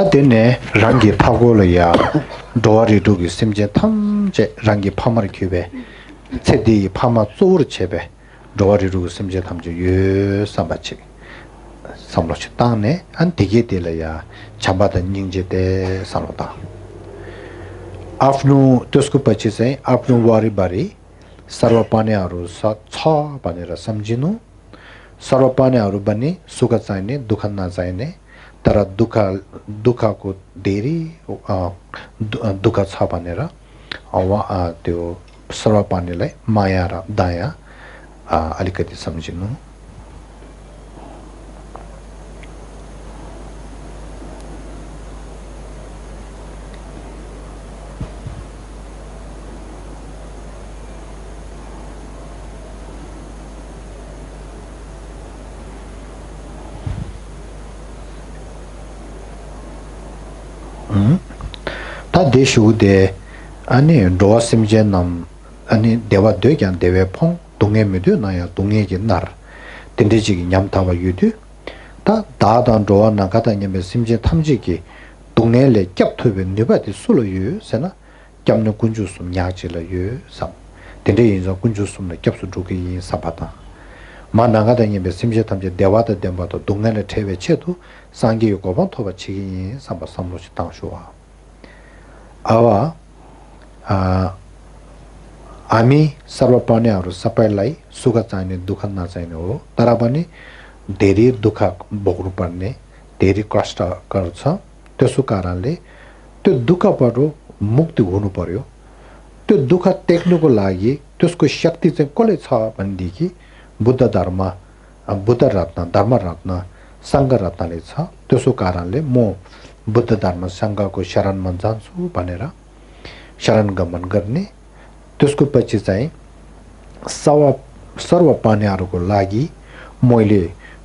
다되네 랑기 타고려야 도와리도기 심제 탐제 랑기 파마를 큐베 세디 파마 쪼르 체베 도와리도기 심제 탐제 유 삼바치 삼로치 땅네 안 되게 될야 잡아다 닝제데 살로다 आफ्नो त्यसको पछि चाहिँ आफ्नो वारिबारी सर्वपानेहरू छ भनेर सम्झिनु सर्वपानेहरू पनि सुख चाहिने दुःख नचाहिने तर दुःखको धेरै दुःख छ भनेर त्यो सर्वपानेलाई माया र दया अलिकति सम्झिनु 다 대슈데 아니 도와심제 남 아니 대와 되게 대외 퐁 동해 메도 나야 동해게 날 덴데지기 냠타와 유드 다 다단 도와 나가다 냠에 심제 탐지기 동해레 겹토베 네바디 솔로유 세나 겹는 군주숨 야지라유 삼 덴데 인자 군주숨네 겹수 두기 사바다 만나가다 냠에 심제 탐지 대와다 덴바도 동해레 태베 체도 상기 요거번 토바 치기 삼바 삼로시 당쇼와 아와 आमी सर्वप्राणीहरु सबैलाई सुख चाहिने दुःख नचाहिने हो तर पनि धेरै दुःख भोग्नु पर्ने धेरै कष्ट गर्छ त्यसो कारणले त्यो दुःखबाट मुक्ति हुनु पर्यो त्यो दुःख टेक्नुको लागि त्यसको शक्ति चाहिँ कसले छ भन्देखि बुद्ध रत्न धर्म रत्न संघ रत्नले छ त्यसो कारणले म बुद्ध धर्म संघको शरणमा जान्छु भनेर शरण गमन गर्ने त्यसको पछि चाहिँ सर्व प्राणीहरुको लागि मैले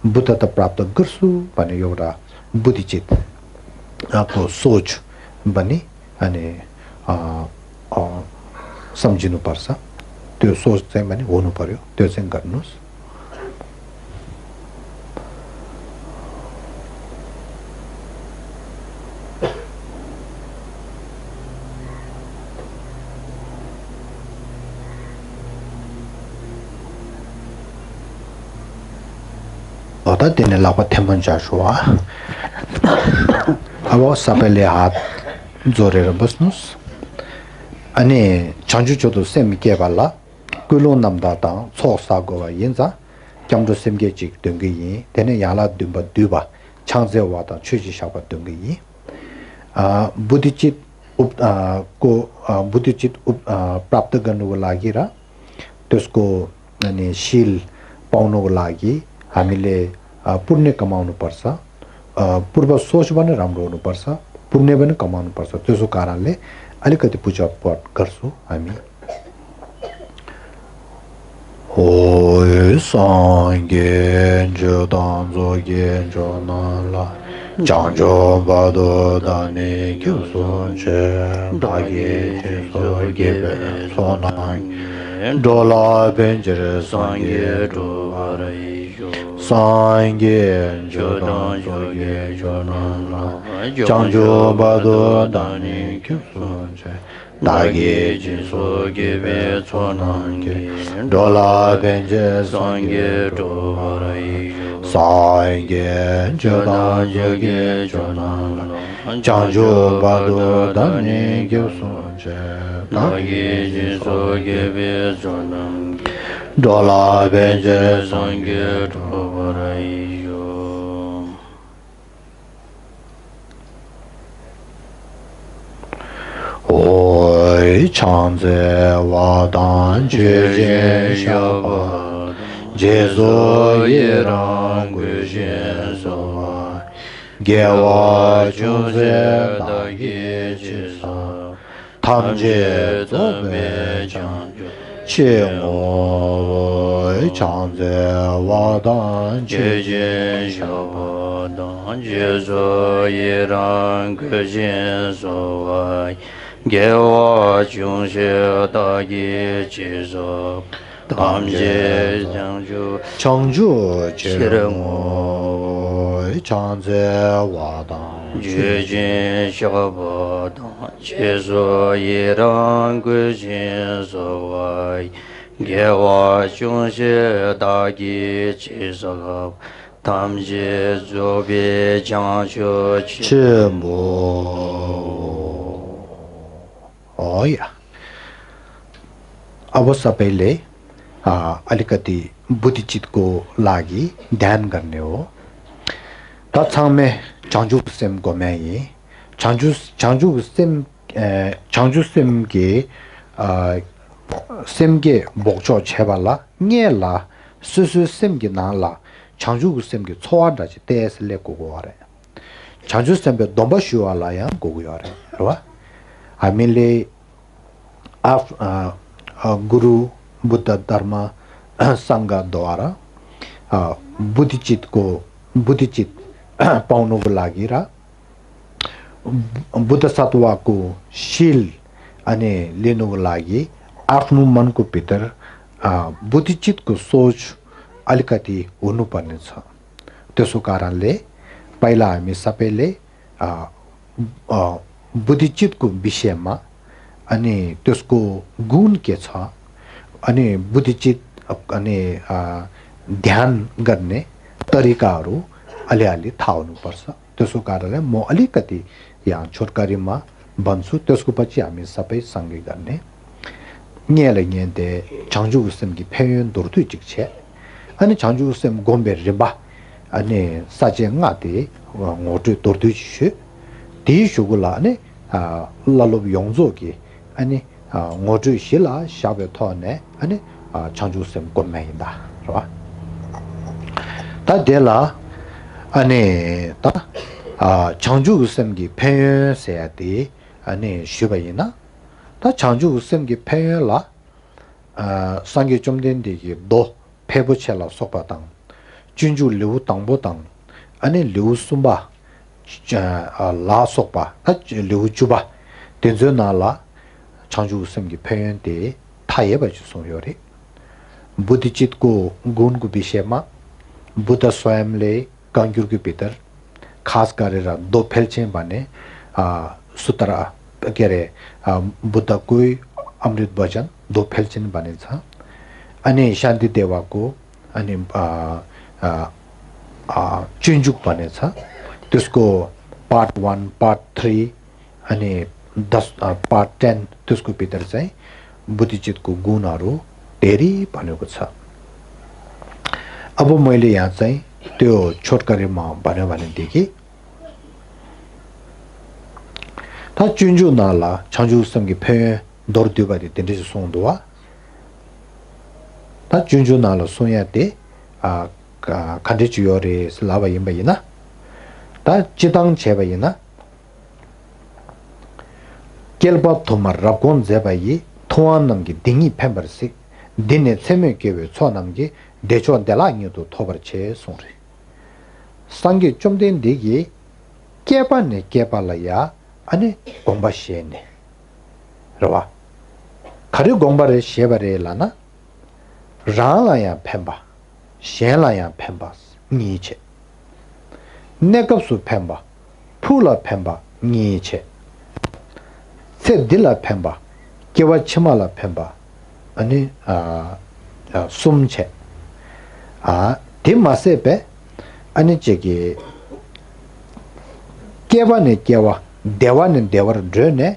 बुद्धता प्राप्त गर्छु भन्ने एउटा बुद्धिचित को सोच बनी अनि सम्झिनु पर्छ त्यो सोच चाहिँ पनि हुनु पर्यो त्यो चाहिँ गर्नुस् 어다 되네 라고 태문 자수와 아버 사벨레 핫 조레르 버스누스 아니 전주조도 셈게 발라 꿀로 남다다 소사고가 인자 경도 셈게직 등기 되네 야라 듬바 두바 창제와다 취지샤가 등기 부디짓 부디짓 प्राप्त गर्नुको लागि र त्यसको अनि शील पाउनुको लागि हामीले पुण्य कमाउनु पर्छ पूर्व सोच पनि राम्रो हुनु पर्छ पुण्य पनि कमाउनु पर्छ त्यसो कारणले अलिकति पूजा पाठ गर्छौ हामी ओय सांगे जदान जोगे जनाला 장조 바도 다네 교손제 다게 제소게베 소난 돌아 벤제르 상게 도아라이조 상게 조단 조게 조난라 장조 바도 다네 교손제 다게 제소게베 소난게 돌아 벤제 상게 도아라이조 사이게 저단 저게 저난 장조 바도 다니 교손제 나게 지소게 베존난 돌아 벤제 상게 도바라이요 오이 창제 와단 제제 샤바 제소 예랑 괴신소와 개와 중세 다기 지사 탐제 zobe 장조 칭오 장제 와단 제제 샤바단 제소 예랑 괴신소와 개와 중세 다기 지사 담제 장주 청주 지령오 장제 와당 Jujin Shabodon, Jesu Yiran Gujin Sowai, Gewa Chungshi Dagi Chisagab, Tamji Zobi Jangshu Chimo. Oh yeah. अवश्य पहले अलिकति बुद्धिचितको लागि ध्यान गर्ने हो तत्सँग में चांजू सेम गोमेई चांजू सेम के बोचो छेवाला न्येला सुसु सेम के नाला चांजू सेम के छोड़ा ज तेस ले को गोरे चांजू सेम पे दोबा शुवाला या को गोरे रवा हामीले गुरु बुद्ध धर्म संघ द्वारा बुद्धिचित पाउनुको लागि र बुद्ध सत्वको शील अनि लिनुको लागि आफ्नो मनको भित्र बुद्धिचितको सोच अलिकति हुनुपर्ने छ त्यसो कारणले पहिला हामी सबैले बुद्धिचितको विषयमा अनि त्यसको गुण के छ अनि बुद्धिचित अनि ध्यान गर्ने तरिकाहरू अलिअलि थाहा हुनुपर्छ त्यसो कारणले म अलिकति यहाँ छोटकरीमा भन्छु त्यसको पछि हामी सबै सँगै गर्ने न्याले चांजू उसमकी फेयन दोर्तु चिक्छे अनि चांजू उसम गोम्बे रिबा अनि साचे ngaते ngotu दोर्तु छि ती शुगुला अनि ललोब योंजोकी अनि ngotu shila shabe thone ani chanju sem gomainda ro ta dela ani ta chanju sem gi phen se ati ani shubayina ta chanju sem gi phen la sangye chomden de gi do phebo chela sokpa tang junju liu tangbo tang ani liu sumba la sokpa ta liu juba tenzo na la chanju samgi phayen de thaye ba ju soyore बुद्धिचित को गुण को विषय में बुद्ध स्वयंले कांग्युर के भीतर खास गरेर दो फेल्छे भने सुतरा के रे बुद्ध कोई अमृत वचन दो फेल्छे भने छ अनि शान्ति देवाको अनि चुन्जुक भने छ त्यसको पार्ट 1 पार्ट 3 अनि 10 पार्ट 10 त्यसको भीतर चाहिँ बुद्धिचितको गुणहरू धेरै भनेको छ अब मैले यहाँ चाहिँ त्यो छोटकरीमा भन्यो भने देखि ता जुन्जु नाला छन्जु समगि फे दोर्दिउ बादी तेन्टे सोंदुवा ता जुन्जु नाला सोयाते खान्डे जुयोरे स्लावा यिना ता चिताङ छेबैना केल्पा थोमा रकोन जेबाई थोआन नंगि दिङि फेम्बरसिक दिने छेमे केवे छोनमगे देचो देलाङितो थोबर छे सोरे संगे चुमदेन दिगी केपाने केपालाया अनि गोंबा शेने रवा खरि गोंबारे शेबरे लाना रालाया फेम्बा शेलाया फेम्बा नीचे नेकपसु फेम्बा फूला फेम्बा नीचे से दिला फेम्बा केवा छिमाला फेम्बा अनि सुमछे दिमासे पे अनि चेगे केवा ने केवा देवा ने देवर ड्रने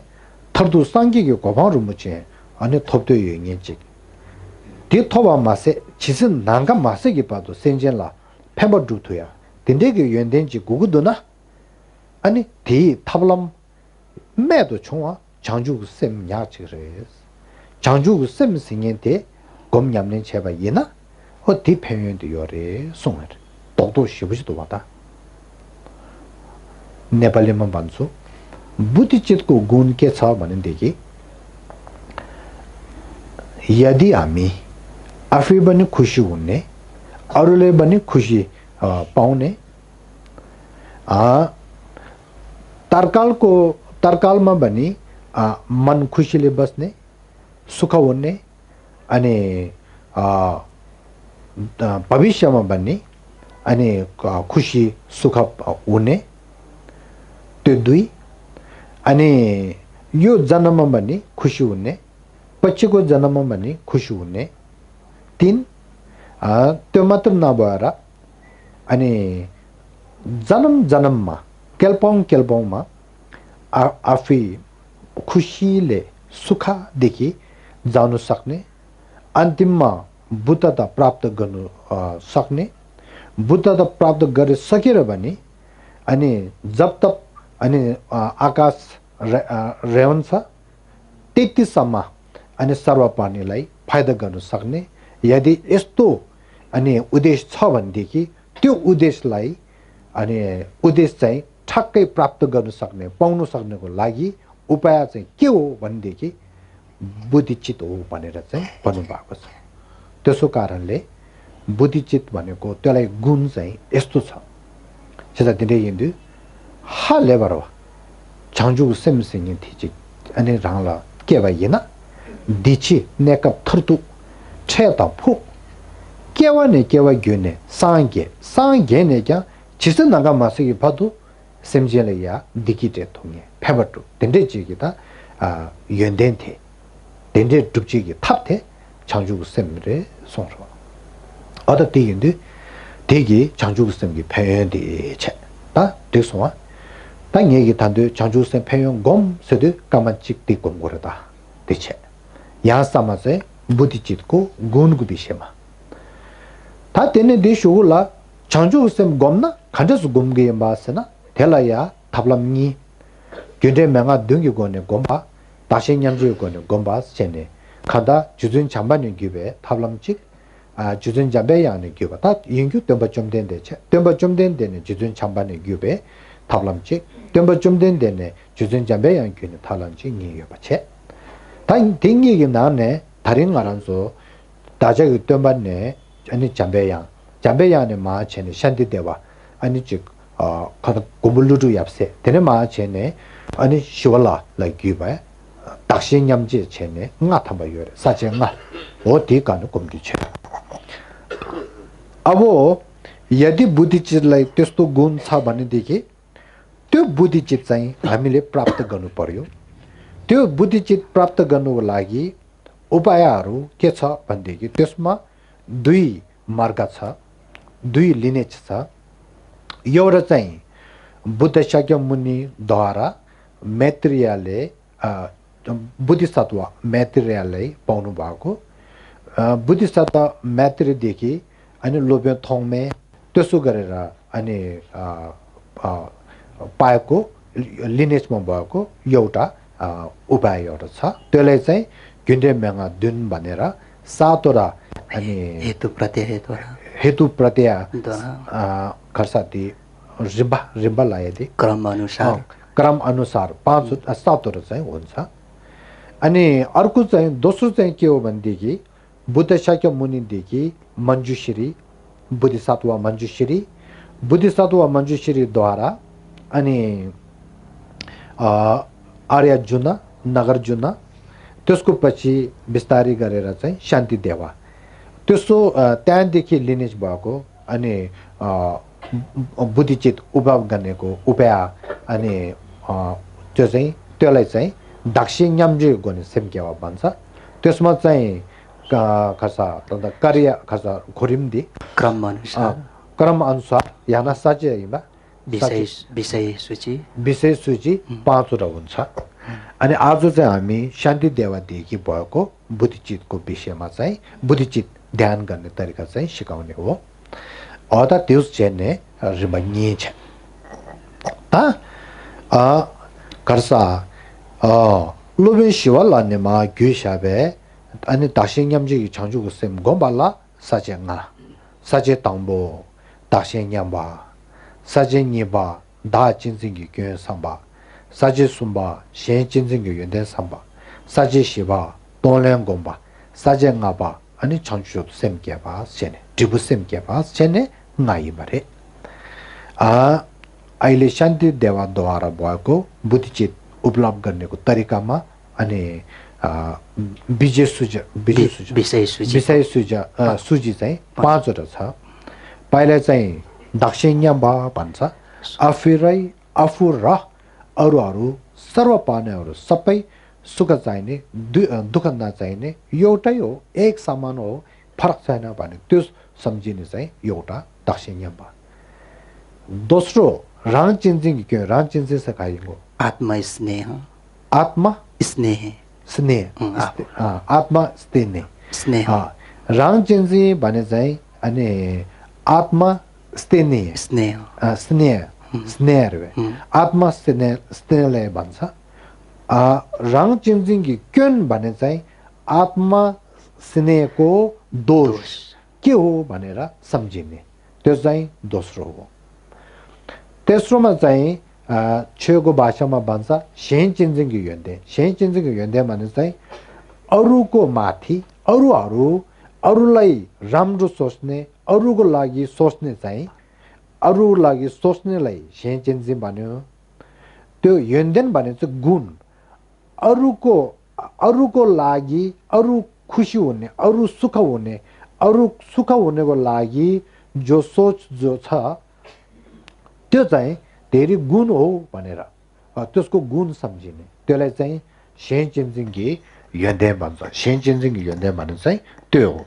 थर्दु सांगी के गोबारु मुचे अनि थोप्दो यङे चे दि थोबा मासे छिसन नांगा मासे के पादो सेन्जेला फेम्बा दुथुया तिन्दे के यन्देन छि गुगुदुना अनि ति थाबलम मेदो छोवा 장주 셈 야치레스 장주 셈 생인데 검냠는 제바 예나 어디 표현도 요래 송을 또도 쉬부지도 왔다 네팔에만 반수 부디짓고 군께 차 많은 데기 यदि हामी आफै पनि खुशी हुने अरूले पनि खुशी पाउने तर्कालमा पनि मन खुशीले बस्ने सुख हुने अनि भविष्यमा पनि अनि खुशी सुख हुने दुई अनि यो जन्ममा पनि खुसी हुने पछिको जन्ममा पनि खुसी हुने तीन त्यो मात्र नभएर अनि जन्ममा केल्पौँमा आफै खुसीले सुखदेखि जानु सक्ने अन्तिममा बुद्धता प्राप्त गर्नु सक्ने बुद्धता प्राप्त गरिसकेर भने अनि जब तक अनि आकाश रहन्छ त्यतिसम्म अनि सर्वप्राणीलाई फाइदा गर्न सक्ने यदि यस्तो अनि उद्देश्य छ भनेदेखि त्यो उद्देश्यलाई अनि उद्देश्य चाहिँ ठक्कै प्राप्त गर्न सक्ने पाउन सक्नको लागि उपाय चाहिँ के हो भनेदेखि बुद्धिचित हो भनेर चाहिँ भन्नुभएको छ त्यसो कारणले बुद्धिचित भनेको त्यसलाई गुण चाहिँ यस्तो छ 제가 드리는데 할레바로 장주 셈생이 티지 아니 랑라 깨바이나 디치 내가 터두 채다 포 깨와네 깨와 gyune 상게네가 지선 나가 마시기 봐도 셈젤이야 디기테 통해 페버도 덴데지기다 아 연덴테 덴데 둑지기 탑테 장주 셈레 송서 어디 되는데 대기 장주스템기 패연디 다 됐어와 당 얘기 단도 장주스템 패연 곰 세드 까만직 띠고 거다 대체 야사마세 부디짓고 군구비시마 다 되는 대쇼라 장주스템 곰나 간데스 곰게 마스나 텔라야 탑람니 견데명아 등기고네 곰바 다시 냠지고네 곰바 세네 가다 주준 잠반연 기베 탑람직 주전 잡배야는 교바다 인규 덤바 좀 된데 덤바 좀 된데는 주전 참반의 교배 탑람지 덤바 좀 된데네 주전 잡배야 교는 탈람지 니요 바체 단 딩이게 나네 다른 말한서 다자 덤바네 아니 잡배야네 마체네 샨디대와 아니 즉 가다 고물루루 yap세 되네 마체네 아니 시월라 라이규바 dakshien nyamje chene nga thamba yore sache nga o di kanu kumdi che abo यदि बुद्धिचितलाई त्यस्तो गुण छ भने देखि त्यो बुद्धिचित चाहिँ हामीले प्राप्त गर्नु पर्यो त्यो बुद्धिचित प्राप्त गर्नुको लागि उपायहरू के छ भनेदेखि त्यसमा दुई मार्ग छ दुई लिनेज छ एउटा चाहिँ बुद्ध शाक्य मुनि द्वारा मैत्रेयले बुद्धिसत्व मैत्रेयले पाउनु भएको बुद्धिसत्व मैत्रेयदेखि अनि लोभ्य थोङमे त्यसो गरेर अनि पाएको लिनेजमा भएको एउटा उपाय एउटा छ त्यसले चाहिँ gyunde menga dun भनेर सातवटा अनि हेतु प्रत्यय खर्साती रिम्बा लाएदि क्रम अनुसार पाँच सातवटा चाहिँ हुन्छ अनि अर्को चाहिँ दोस्रो चाहिँ के हो भनेदेखि बुद्ध शाक्य मुनिदेखि मञ्जुश्री बुद्धिसत्व मञ्जुश्री द्वारा अनि आर्यजुन नगरजुन त्यसको पछि विस्तारी गरेर चाहिँ शान्ति देवा त्यसो त्यहाँदेखि लिनेज भएको अनि बुद्धिचित उभाव गर्नेको उपाय अनि त्यो चाहिँ त्यसलाई चाहिँ दाक्षिण न्याम्जे गर्ने सेमकेवा भन्छ त्यसमा चाहिँ खर्सा कार्य खर्सा घोरिमदि क्रम अनुसार याना साजेमा विषय सूची पाँचवटा हुन्छ अनि आज चाहिँ हामी शान्ति देवादेखि भएको बुद्धिचितको विषयमा चाहिँ बुद्धिचित ध्यान गर्ने तरिका चाहिँ सिकाउने हो अदा त्यो चाहिँ रिमन्ये छ खर्सा लोबे शिवल अन्यमा ग्युशाबे अनि दाक्षिण्यमजी छंजुको सेम गोबाला साजेङा साजे तांबो दाक्षिण्यमबा साजे निबा दा चिन्जिङि ग्यो सम्बा साजे सुम्बा शेन चिन्जिङि युदेन सम्बा साजे शिवा तोलेङ गोबा साजे ngaबा अनि छंजु सेम केबा सेने दिबु सेम केबा सेने नाइ बरे अहिले शान्ति देवाद्वारा भएको बुद्धिचित उपलब्ध गर्नेको तरिकामा अनि विषय सूची चाहिँ पाँचवटा छ पहिला चाहिँ दाक्षिण्यम्बा भन्छ आफुरै आफु र अरूहरू सर्व पाउनेहरू सबै सुख चाहिने दुःख नचाहिने एउटै हो एक समान हो फरक छैन भने त्यो सम्झिने चाहिँ एउटा दाक्षिण्य भयो दोस्रो राङ चिन्जिङ के राङ चिन्जिङ सिकाइएको आत्मा स्नेह आत्मा स्नेह स्नेह आत्मा स्नेह स्नेह राङ चिन्जिङ भने चाहिँ अनि आत्मा स्नेह स्नेह स्नेह स्नेह आत्मा स्नेह स्नेहले भन्छ राङ चिन्जिङकी क्युन भने चाहिँ आत्मा स्नेहको दोष के हो भनेर सम्झिने त्यो चाहिँ दोस्रो हो तेस्रोमा चाहिँ छेउको भाषामा भन्छ सेन चिन्जिङकी योन्दे सेन चिन्जिङकी योन्दे भने चाहिँ अरूको माथि अरूलाई राम्रो सोच्ने अरूको लागि सोच्ने चाहिँ अरूको लागि सोच्नेलाई सेन चिन्जिङ भन्यो त्यो योन्देन भने चाहिँ गुण अरूको लागि अरू खुसी हुने अरू सुख हुनेको लागि जो सोच जो छ त्यो चाहिँ धेरै गुण हो भनेर त्यसको गुण सम्झिने त्यसलाई चाहिँ सेन चिन्जिङकी योन्दे भन्छ सेन चिन्जिङकी योन्दे भने चाहिँ त्यो हो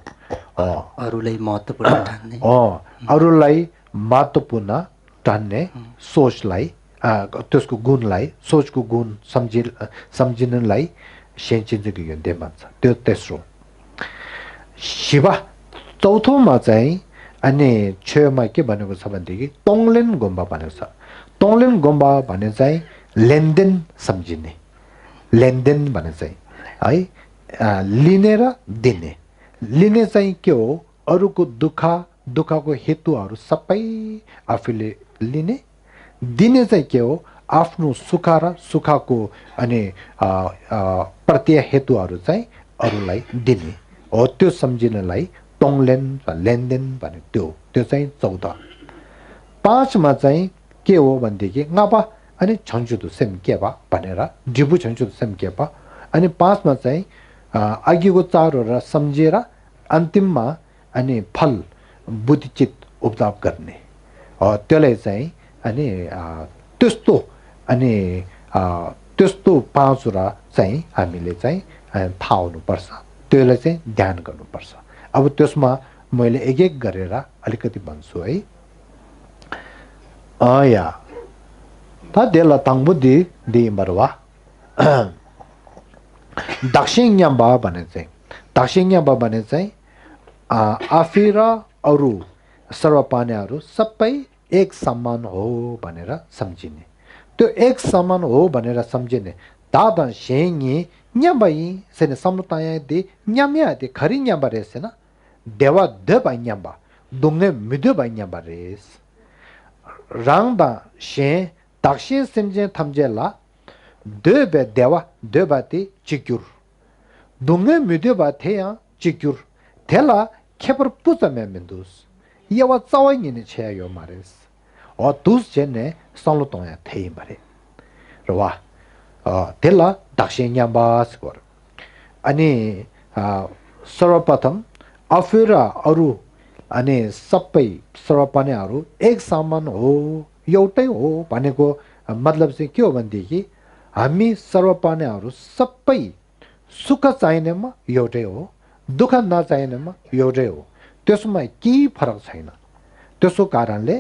अरूलाई महत्त्वपूर्ण ठान्ने अरूलाई महत्त्वपूर्ण ठान्ने सोचलाई त्यसको गुणलाई सोचको गुण सम्झिनलाई सेन चिन्जिङकी योन्दे भन्छ त्यो तेस्रो शिवा चौथोमा चाहिँ अनि छेउमा के भनेको छ भनेदेखि तोङलेन गुम्बा भनेको छ तोङलेन गुम्बा भने चाहिँ लेनदेन सम्झिने लेनदेन भने चाहिँ है लिने र दिने लिने चाहिँ के हो अरूको दुःखको हेतुहरू सबै आफूले लिने दिने चाहिँ के हो आफ्नो सुख र सुखको अनि प्रत्यय हेतुहरू चाहिँ अरूलाई दिने हो त्यो सम्झिनलाई तोङलेन वा लेनदेन भने त्यो चाहिँ 14 5मा चाहिँ के हो भनेदेखि ngapa अनि छन्चुदु सेमकेबा भनेर जिबु छन्चुदु सेमकेबा अनि 5मा चाहिँ अघिको चारवटा सम्झेर अन्तिममा अनि फल बुद्धिचित उपदाप गर्ने त्यसलाई चाहिँ अनि त्यस्तो अनि त्यस्तो 5वटा चाहिँ हामीले चाहिँ थाहा हुनुपर्छ त्यसलाई चाहिँ ध्यान गर्नुपर्छ अब त्यसमा मैले एक एक गरेर अलिकति भन्छु है या ता देला ताङबुद्धि दिमरवा दक्षिणयाम्बा भने चाहिँ आफै र अरू सर्वपानेहरू सबै एक समान हो भनेर सम्झिने त्यो एक समान हो भनेर सम्झिने दादा शेङी न्याम्बाई सेने समुताय दे न्याम्या दे खरी न्याम्बा रेसेन देवा दबा न्याम्बा दुंगे मिदबा न्याम्बा रेस रांगदा शे दक्षिण सिमजे थमजेला दबे देवा दबाती चिक्युर दुंगे मिदबा थेया चिक्युर थेला खेपर पुता मेमेंदुस यवा चावङिने छ्यायो मारेस अ दुस जेने सलुतोया थेइ मारे रवा तेला दक्षिण न्याम्बास गर अनि सर्वप्रथम आफूरा अरू अनि सबै सर्वपनेहरू एक समान हो एउटै हो भनेको मतलब चाहिँ के हो भनेदेखि हामी सर्वपनेहरू सबै सुख चाहिनेमा एउटै हो दुःख नचाहिनेमा एउटै हो त्यसमा केही फरक छैन त्यसो कारणले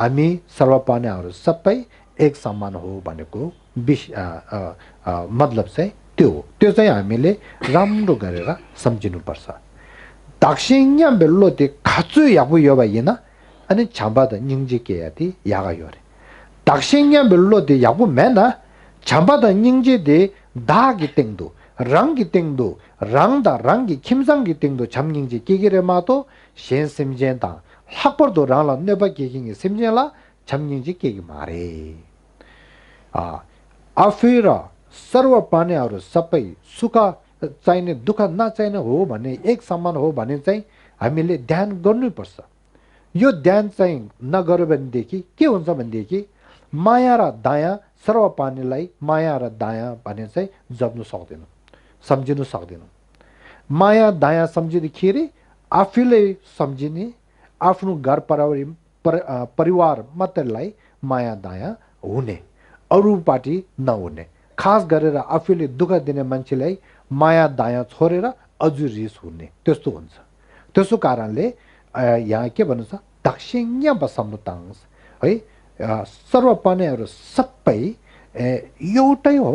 हामी सर्वपनेहरू सबै एक समान हो भनेको मतलब चाहिँ त्यो चाहिँ हामीले राम्रो गरेर सम्झिनुपर्छ दक्षिण बेल्लोते खाचु याबु योबाइना अनि छाबाद निङजे केयाति यागा योरे दक्षिण बेल्लोते याबु मेना छाबाद निङजे दे दागी टेंदो रंगी टेंदो रंगदा रंगी खिमजंगी टेंदो छमनिङजे केगिरे मातो शेन सिमजेता 학벌도 라라 네바 केगिङे सिमजेला छमनिङजे केगी मारे आफैरा सर्व पानेहरू सबै सुख चाहिने दुःख नचाहिने हो भने एक समान हो भने चाहिँ हामीले ध्यान गर्नुपर्छ यो ध्यान चाहिँ नगर्यो भनेदेखि के हुन्छ भनेदेखि माया र दया सर्व पानेलाई माया र दया भने चाहिँ जप्नु सक्दैन सम्झिनु सक्दैन माया दया सम्झिँदाखेरि आफैले सम्झिने आफ्नो घर परिवार मात्रैलाई माया दया हुने अरू पार्टी नहुने खास गरेर आफूले दुःख दिने मान्छेलाई माया दाया छोडेर अझै रिस हुने त्यस्तो हुन्छ त्यसो कारणले यहाँ के भन्छ दाक्षिण्य बसमुतांश है सर्वपनेहरू सबै एउटै हो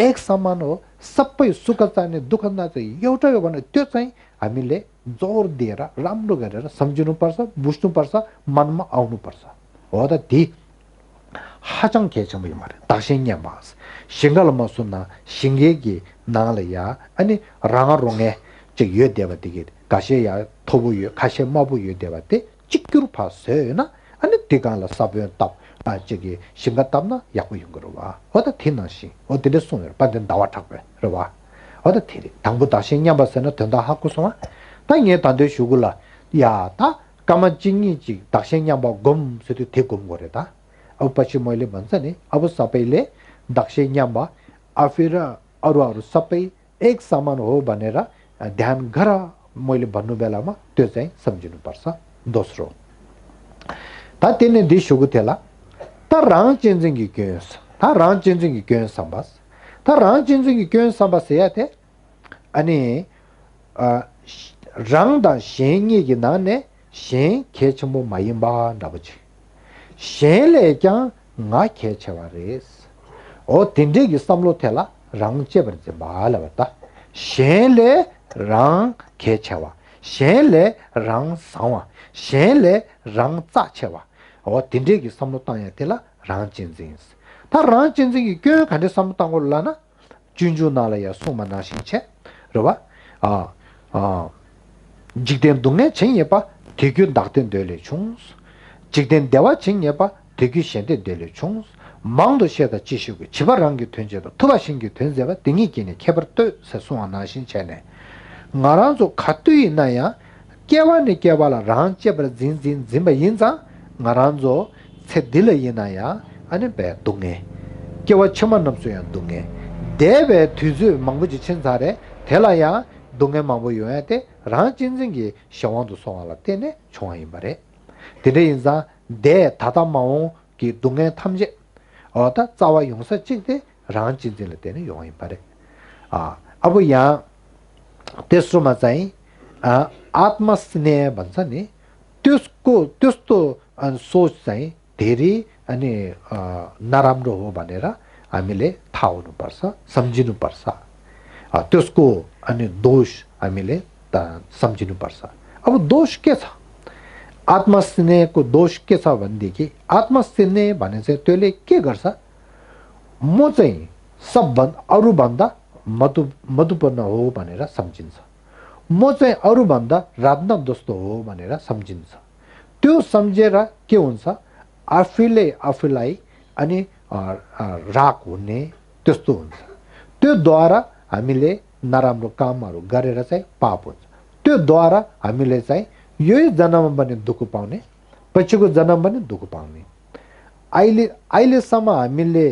एक समान हो सबै सुख चाहिने दुःख नचाहिने एउटै हो भने त्यो चाहिँ हामीले जोड दिएर राम्रो गरेर सम्झिनुपर्छ बुझ्नुपर्छ मनमा आउनुपर्छ हो त ती 하장 개념이 말이야. 다시냐 마스. 싱갈 마수나 싱게기 나라야. 아니 랑아롱에 저 여대바되게 가셔야 토부여 가셔 마부여 대바데 찍기로 봤어요나. 아니 대간라 사변 답. 저기 싱가답나 약부인 거로 봐. 어디 티나시. 어디를 손을 받는 나와 탁배. 그러 봐. 어디 티리. 당부 다시냐 마스는 된다 하고서 당에 단대 쉬고라. 야, 다 까만징이지. 다시냐 봐 검서도 대검 거래다. अब पछि मैले भन्छ नि अब सबैले दक्ष न्याम्बा आफिर अरू सबै एक समान हो भनेर ध्यान गर मैले भन्नु बेलामा त्यो चाहिँ सम्झिनु पर्छ दोस्रो ता तिने दिशुगु तेला ता राङ चेन्जिङ कि केस ता राङ चेन्जिङ कि केस सम्बस ता राङ चेन्जिङ कि केस सम्बस याते अनि राङ दा शेङि कि नाने शेङ खेचमो माइम्बा नबछि शेले क्या nga kechewares o tinde gi samlo thela rang che barje bala bata shele rang kechewa shele rang sawa shele rang cha chewa o tinde gi samlo ta ya thela rang chinjins ta rang chinjin gi kyo khande sam ta ngol la na junju na la ya suma na shin che roba jigden dungne chen ye pa tegyu dakten dele chungs 직된 대화 증여바 되기 시한테 내려총 망도 시에다 지시고 지발한게 된제도 토바신게 된제가 등이 기네 개버도 세송하나신 전에 나란조 카뚜이 있나야 깨와니 깨발라 란체버 진진 짐바 인자 나란조 세딜 있나야 아니 배 동에 깨와 처만 넘소야 동에 대베 뒤즈 망고지 천사래 텔라야 동에 망고 요야테 란진진기 샤완도 송알라 때네 총아이 말에 Tene inza de tata mao ki dunga tamje oda tsawa yongsa chikde rang chinzile tene yongin pare abu ya tesro ma zai atma sne bansa ni त्यस्तो सोच चाहिँ धेरै अनि नराम्रो हो भनेर हामीले थाहा हुनुपर्छ सम्झिनुपर्छ त्यसको अनि दोष हामीले सम्झिनुपर्छ अब दोष के छ आत्मस्नेहको दोष के छ भनेदेखि आत्मस्नेह भने चाहिँ त्यसले के गर्छ म चाहिँ सबभन्दा अरूभन्दा मधुपन्न हो भनेर सम्झिन्छ म चाहिँ अरूभन्दा राजनक जस्तो हो भनेर सम्झिन्छ त्यो सम्झेर के हुन्छ आफूलाई अनि राग हुने त्यस्तो हुन्छ त्यो द्वारा हामीले नराम्रो कामहरू गरेर चाहिँ पाप हुन्छ त्यो द्वारा हामीले चाहिँ यही जन्ममा पनि दुःख पाउने पछिको जन्म पनि दुःख पाउने अहिलेसम्म हामीले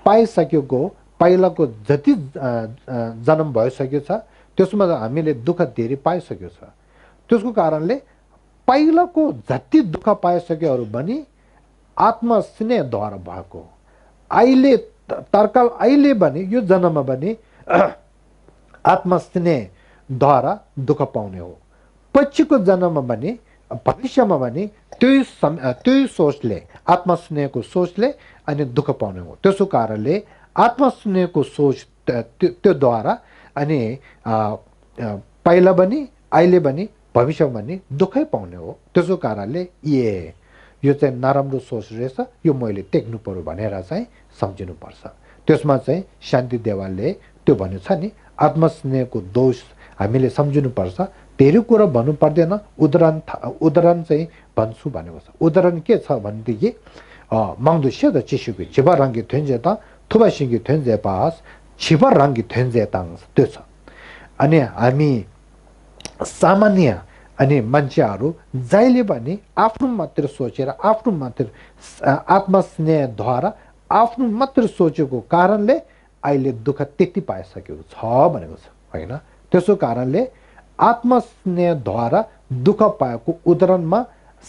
पाइसकेको पहिलाको जति जन्म भइसकेको छ त्यसमा हामीले दुःख धेरै पाइसकेको छ त्यसको कारणले पहिलाको जति दुःख पाइसकेहरू पनि आत्मस्नेहद्वारा भएको अहिले तर्काल अहिले पनि यो जन्ममा पनि आत्मस्नेहद्वारा दुःख पाउने हो पछिको जन्ममा पनि भविष्यमा पनि त्यही सोचले आत्मस्नेहको सोचले अनि दुःख पाउने हो त्यसो कारणले आत्मस्नेहको सोच त्योद्वारा अनि पहिला पनि अहिले पनि भविष्यमा पनि दुःखै पाउने हो त्यसो कारणले यो चाहिँ नराम्रो सोच रहेछ यो मैले टेक्नु पर्यो भनेर चाहिँ सम्झिनु पर्छ त्यसमा चाहिँ शान्ति देवालले त्यो भनेको छ नि आत्मस्नेहको दोष हामीले सम्झिनु पर्छ धेरै कुरा भन्नु पर्दैन उदाहरण चाहिँ भन्छु भनेको छ उदाहरण के छ भनेदेखि 망두시에다 지시고 지바랑기 된제다 투바신기 된제 바스 지바랑기 된제 땅 됐어 아니 아미 सामान्य अनि मान्छेहरू जहिले पनि आफ्नो मात्र सोचेर आफ्नो मात्र आत्मस्नेहद्वारा आफ्नो मात्र सोचेको कारणले अहिले दुःख त्यति पाइसकेको छ भनेको छ हैन त्यसो कारणले आत्मस्नेहद्वारा दुःख पाएको उदाहरणमा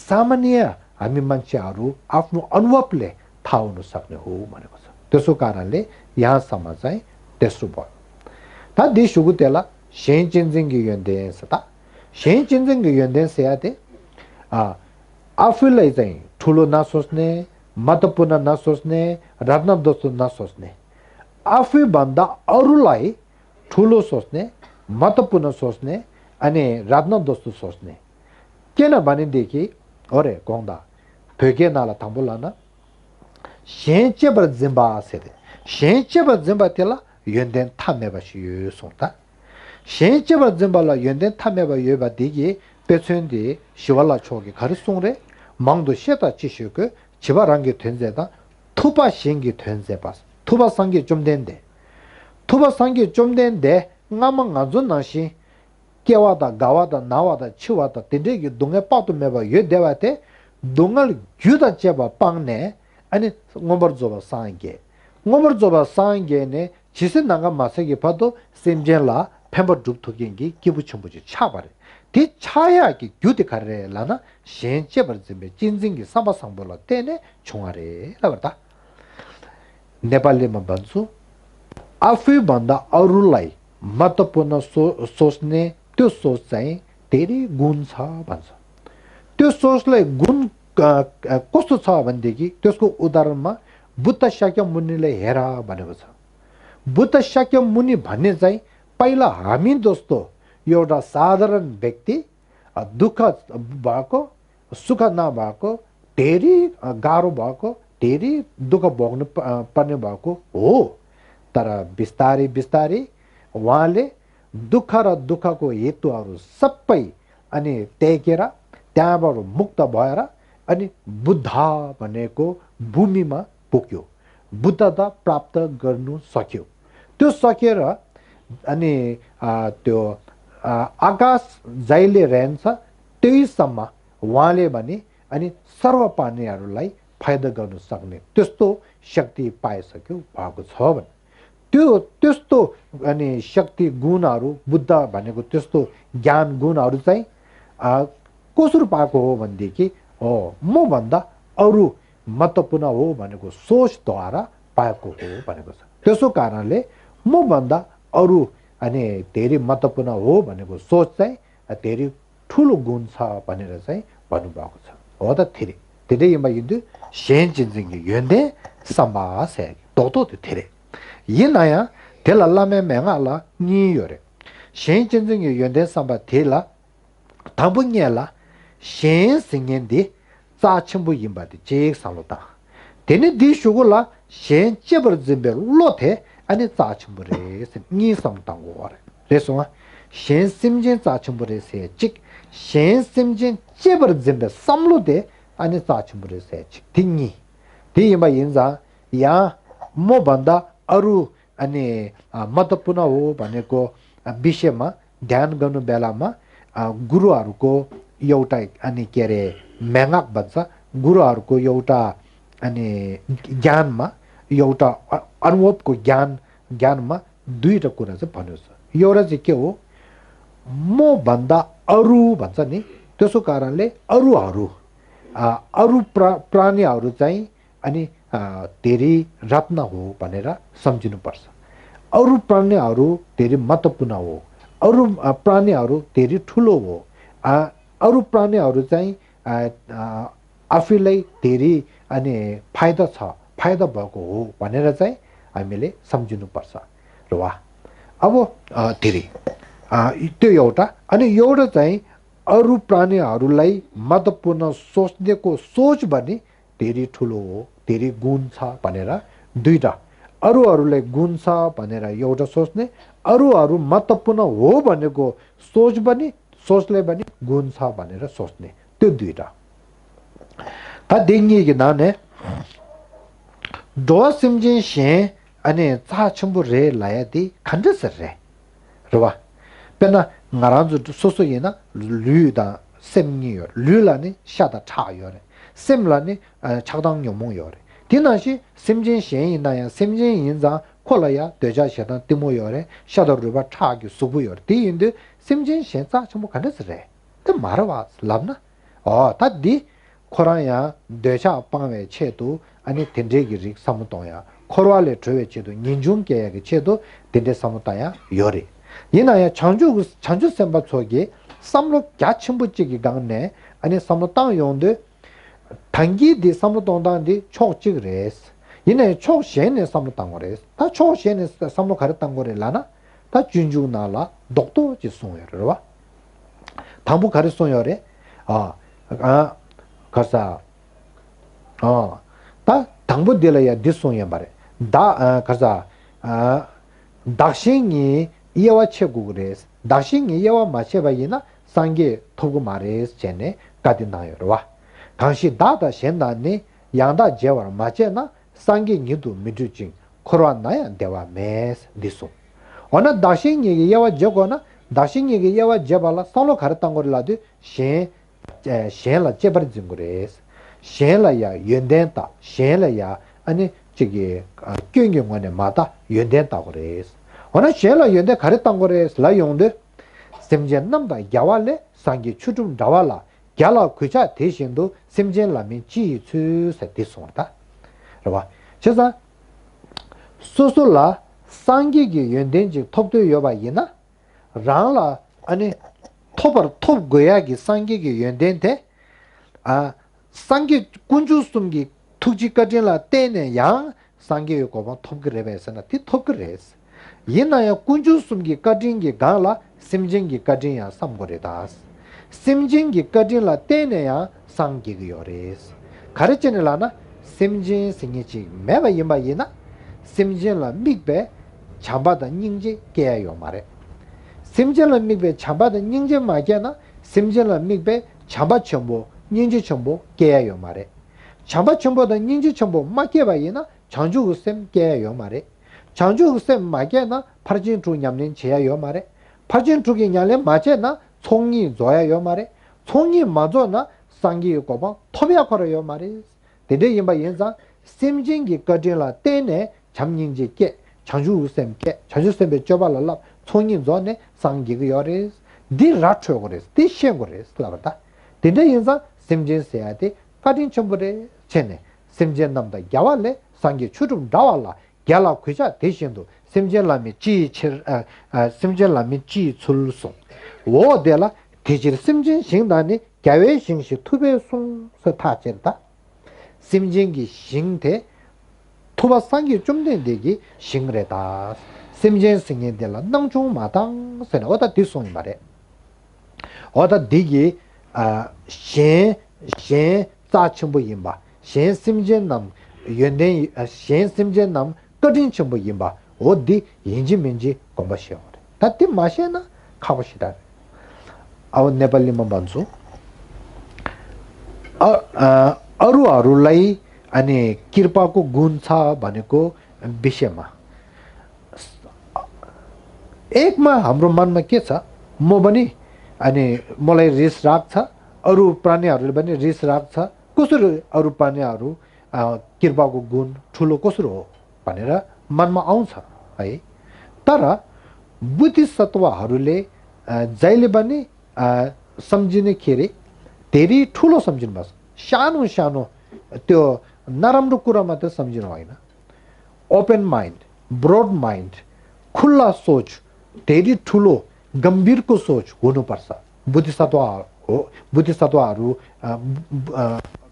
सामान्य हामी मान्छेहरू आफ्नो अनुभवले 타오는 삭네 호 말해 거서 그래서 가라래 야 삼아자이 데스보 다 디슈고 때라 셴진진기 연대에서다 셴진진기 연대에서야 돼아 아필레이자이 툴로 나소스네 마타푸나 나소스네 라드나도스 나소스네 아피 반다 어루라이 툴로 소스네 마타푸나 소스네 아니 라드나도스 소스네 केना बने देखी अरे कोंदा पेगे नाला तंबुलाना शेंचे बर जिंबा से शेंचे बर जिंबा तेला यंदेन थामेबा शियो सोता शेंचे बर जिंबा ला यंदेन थामेबा योबा देगी पेछंदी शिवाला 초기 가르송레 망도 시에다 지시고 지바랑게 된제다 투바 신기 된제바 투바 상기 좀 된데 투바 상기 좀 된데 나만 가존나시 깨와다 가와다 나와다 치와다 딘데기 동에 빠도 매봐 예 대와테 동을 규다 제바 빵네 아니 ngomborzoba 상게네 지선나가 마세게 봐도 셈젤라 펜버 줍토겐기 기부첨부지 차바래 디 차야기 규데 가래라나 셴제버즈메 진진기 사바상볼라 때네 총아래 라버다 네팔리만 반수 아피 반다 아룰라이 마토포나 소스네 त्यो सोच चाहिँ धेरै गुण छ भन्छ त्यो सोचलाई गुण कस्तो छ भनेदेखि त्यसको उदाहरणमा बुद्ध शाक्यमुनिले हेर भनेको छ बुद्ध शाक्यमुनि भन्ने चाहिँ पहिला हामी जस्तो एउटा साधारण व्यक्ति दुःख भएको सुख नभएको धेरै गाह्रो भएको धेरै दुःख भोग्नु पर्ने भएको हो तर बिस्तारै बिस्तारै उहाँले दुःख र दुःखको हेतुहरू सबै अनि त्यागेर त्यहाँबाट मुक्त भएर अनि बुद्ध भनेको भूमिमा पुग्यो बुद्धता प्राप्त गर्नु सक्यो त्यो सकेर अनि त्यो आकाश जहिले रहन्छ त्यहीसम्म उहाँले भने अनि सर्व प्राणीहरूलाई फाइदा गर्न सक्ने त्यस्तो शक्ति पाइसक्यो भएको छ भने त्यस्तो अनि शक्ति गुणहरू बुद्ध भनेको त्यस्तो ज्ञान गुणहरू चाहिँ कसरी पाएको हो भनेदेखि म भन्दा अरू महत्त्वपूर्ण हो भनेको सोचद्वारा पाएको हो भनेको छ त्यसो कारणले म भन्दा अरू अनि धेरै महत्त्वपूर्ण हो भनेको सोच चाहिँ धेरै ठुलो गुण छ भनेर चाहिँ भन्नुभएको छ हो त धेरै यिन्दु सेन्जिन्जिङ यन्दे सम्भासे दोतो धेरै यिनाया 텔알라메 맹알라 니요레 셴전정의 연대 삼바 텔라 당분이라 셴승인디 자침부 임바디 제익상로다 데네 디슈고라 셴제버즈베 로테 아니 자침부레 니성당고래 그래서 셴심진 자침부레세 즉 셴심진 제버즈베 삼로데 아니 자침부레세 즉 딩니 디임바 인자 야 모반다 अरु अनि महत्त्वपूर्ण हो भनेको विषयमा ध्यान गर्नु बेलामा गुरुहरूको एउटा अनि के अरे मेङाक भन्छ गुरुहरूको एउटा अनि ज्ञानमा एउटा अनुभवको ज्ञानमा दुईटा कुरा चाहिँ भन्नु छ एउटा चाहिँ के हो म भन्दा अरु भन्छ नि त्यसो कारणले अरु प्राणीहरू चाहिँ अनि धेरै रत्न हो भनेर सम्झिनु पर्छ अरु प्राणीहरू धेरै महत्त्वपूर्ण हो अरु प्राणीहरू धेरै ठुलो हो अरु प्राणीहरू चाहिँ आफैलाई धेरै अनि फाइदा भएको हो भनेर चाहिँ हामीले सम्झिनु पर्छ र वा अब धेरै त्यो एउटा अनि एउटा चाहिँ अरु प्राणीहरूलाई महत्त्वपूर्ण सोच्नेको सोच भने धेरै ठुलो हो धेरै गुण छ भनेर दुईटा अरूहरूलाई गुण छ भनेर एउटा सोच्ने अरू महत्त्वपूर्ण हो भनेको सोचले पनि गुण छ भनेर सोच्ने त्यो दुईटा ता देङिगे नाने दो सिमजिन शे अनि चा छम्बु रे लायादि खण्डस रे रवा पेना ngaranzu soso yena lüda semniyo lülani shada chayo re semlani chagdang yomong yore dinashi semjin shen yinaya semjin yinza kolaya deja shedan timo yore shada ruba chagyu subu yore di yindu semjin shen za chamo kandas re de marwa labna ta di 코라야 되샤 빵에 체도 아니 덴데기리 사무동야 코로알레 트웨 체도 닌중게게 체도 덴데 사무타야 요리 이나야 장주 셈바 속에 삼로 갸침부지기 강네 아니 삼로땅 용데 단기디 삼로동단디 촉지그레스 이네 촉시에네 삼로땅거레스 다 촉시에네 삼로 가르땅거레라나 다 준주나라 독도 지송여러와 당부 가르송여레 가사 다 당부 딜라야 디송여 말에 다 가사 dakshini iyawa chegu gres dakshini iyawa macheba yina sange togu mares chene kadina yorwa kanshi dada shenda ni yangda jewar machena sange nidu midujing korwa naya dewa mes disu ona dakshini iyawa jego na dakshini iyawa jebala solo karatangor ladu shen la jebar jingures shen la ya yendenta shen la ya ani 저기 경경원에 마다 연된다고 그래서 어느 제가 연대 가렸던 거래서 라 용데 심전 남다 야왈레 상기 추좀 나와라 야라 그자 대신도 심전 라면 지추세 됐습니다. 그봐 제가 소소라 상기기 연된지 톱도 여봐이나 랑라 아니 톱 고야기 상기기 연된데 상기 군주숨기 투지까지라 때네 양 상계요 거번 톱그레베스나 티 톱그레스 예나야 군주숨기 까진기 가라 심진기 까진야 삼고레다스 심진기 까진라 때네야 상기요레스 가르치는라나 심진 생이지 매바 임바이나 심진라 믹베 참바다 닝지 깨요 말에 심진라 믹베 참바다 닝지 마게나 심진라 믹베 참바 첨보 닝지 첨보 깨요 말에 참바 첨보다 닝지 첨보 마게바이나 장주 셈 깨요 말에 장주 셈 마게나 파진 주 냠는 제야요 말에 파진 주기 냠는 마제나 총이 줘야요 말에 총이 맞어나 상기 거봐 토비아 걸어요 말에 데데 임바 인자 심진기 거질라 때네 잠닝지 깨 장주 셈 깨 장주 셈에 줘발라 총이 줘네 상기가 요레 디 라초 그레스 디 셴 그레스 라바다 데데 인자 심진 세야데 파진 첨보레 체네 심전 남다 야왈레 상기 추좀 나와라 야라 괴자 대신도 심전람이 심전람이 지출소 오데라 대질 심전 신단이 개외 신시 투배 송서 타진다 심전기 신대 투바 상기 좀 된데기 신그래다 심전 승인데라 낭중 마당 세나 어다 뒤송 말에 어다 디기 신 자침부 임바 신 심전남 연대 신 심전남 거진 첨부 임바 어디 인지민지 공부시오 다티 마시나 가보시다 아우 네팔리만 반수 अरू अनि कृपाको गुण छ भनेको विषयमा एकमा हाम्रो मनमा के छ म पनि अनि मलाई रिस राग छ अरू प्राणीहरूले पनि रिस राग छ कसरी अरू प्राणीहरू कृपाको गुण ठुलो कसरी हो भनेर मनमा आउँछ है तर बुद्धिसत्वहरूले जहिले पनि सम्झिने खेरि धेरै ठुलो सम्झिनु पर्छ सानो सानो त्यो नराम्रो कुरा मात्र सम्झिनु होइन ओपन माइन्ड ब्रोड माइन्ड खुल्ला सोच धेरै ठुलो गम्भीरको सोच हुनुपर्छ बुद्धिसत्वहरू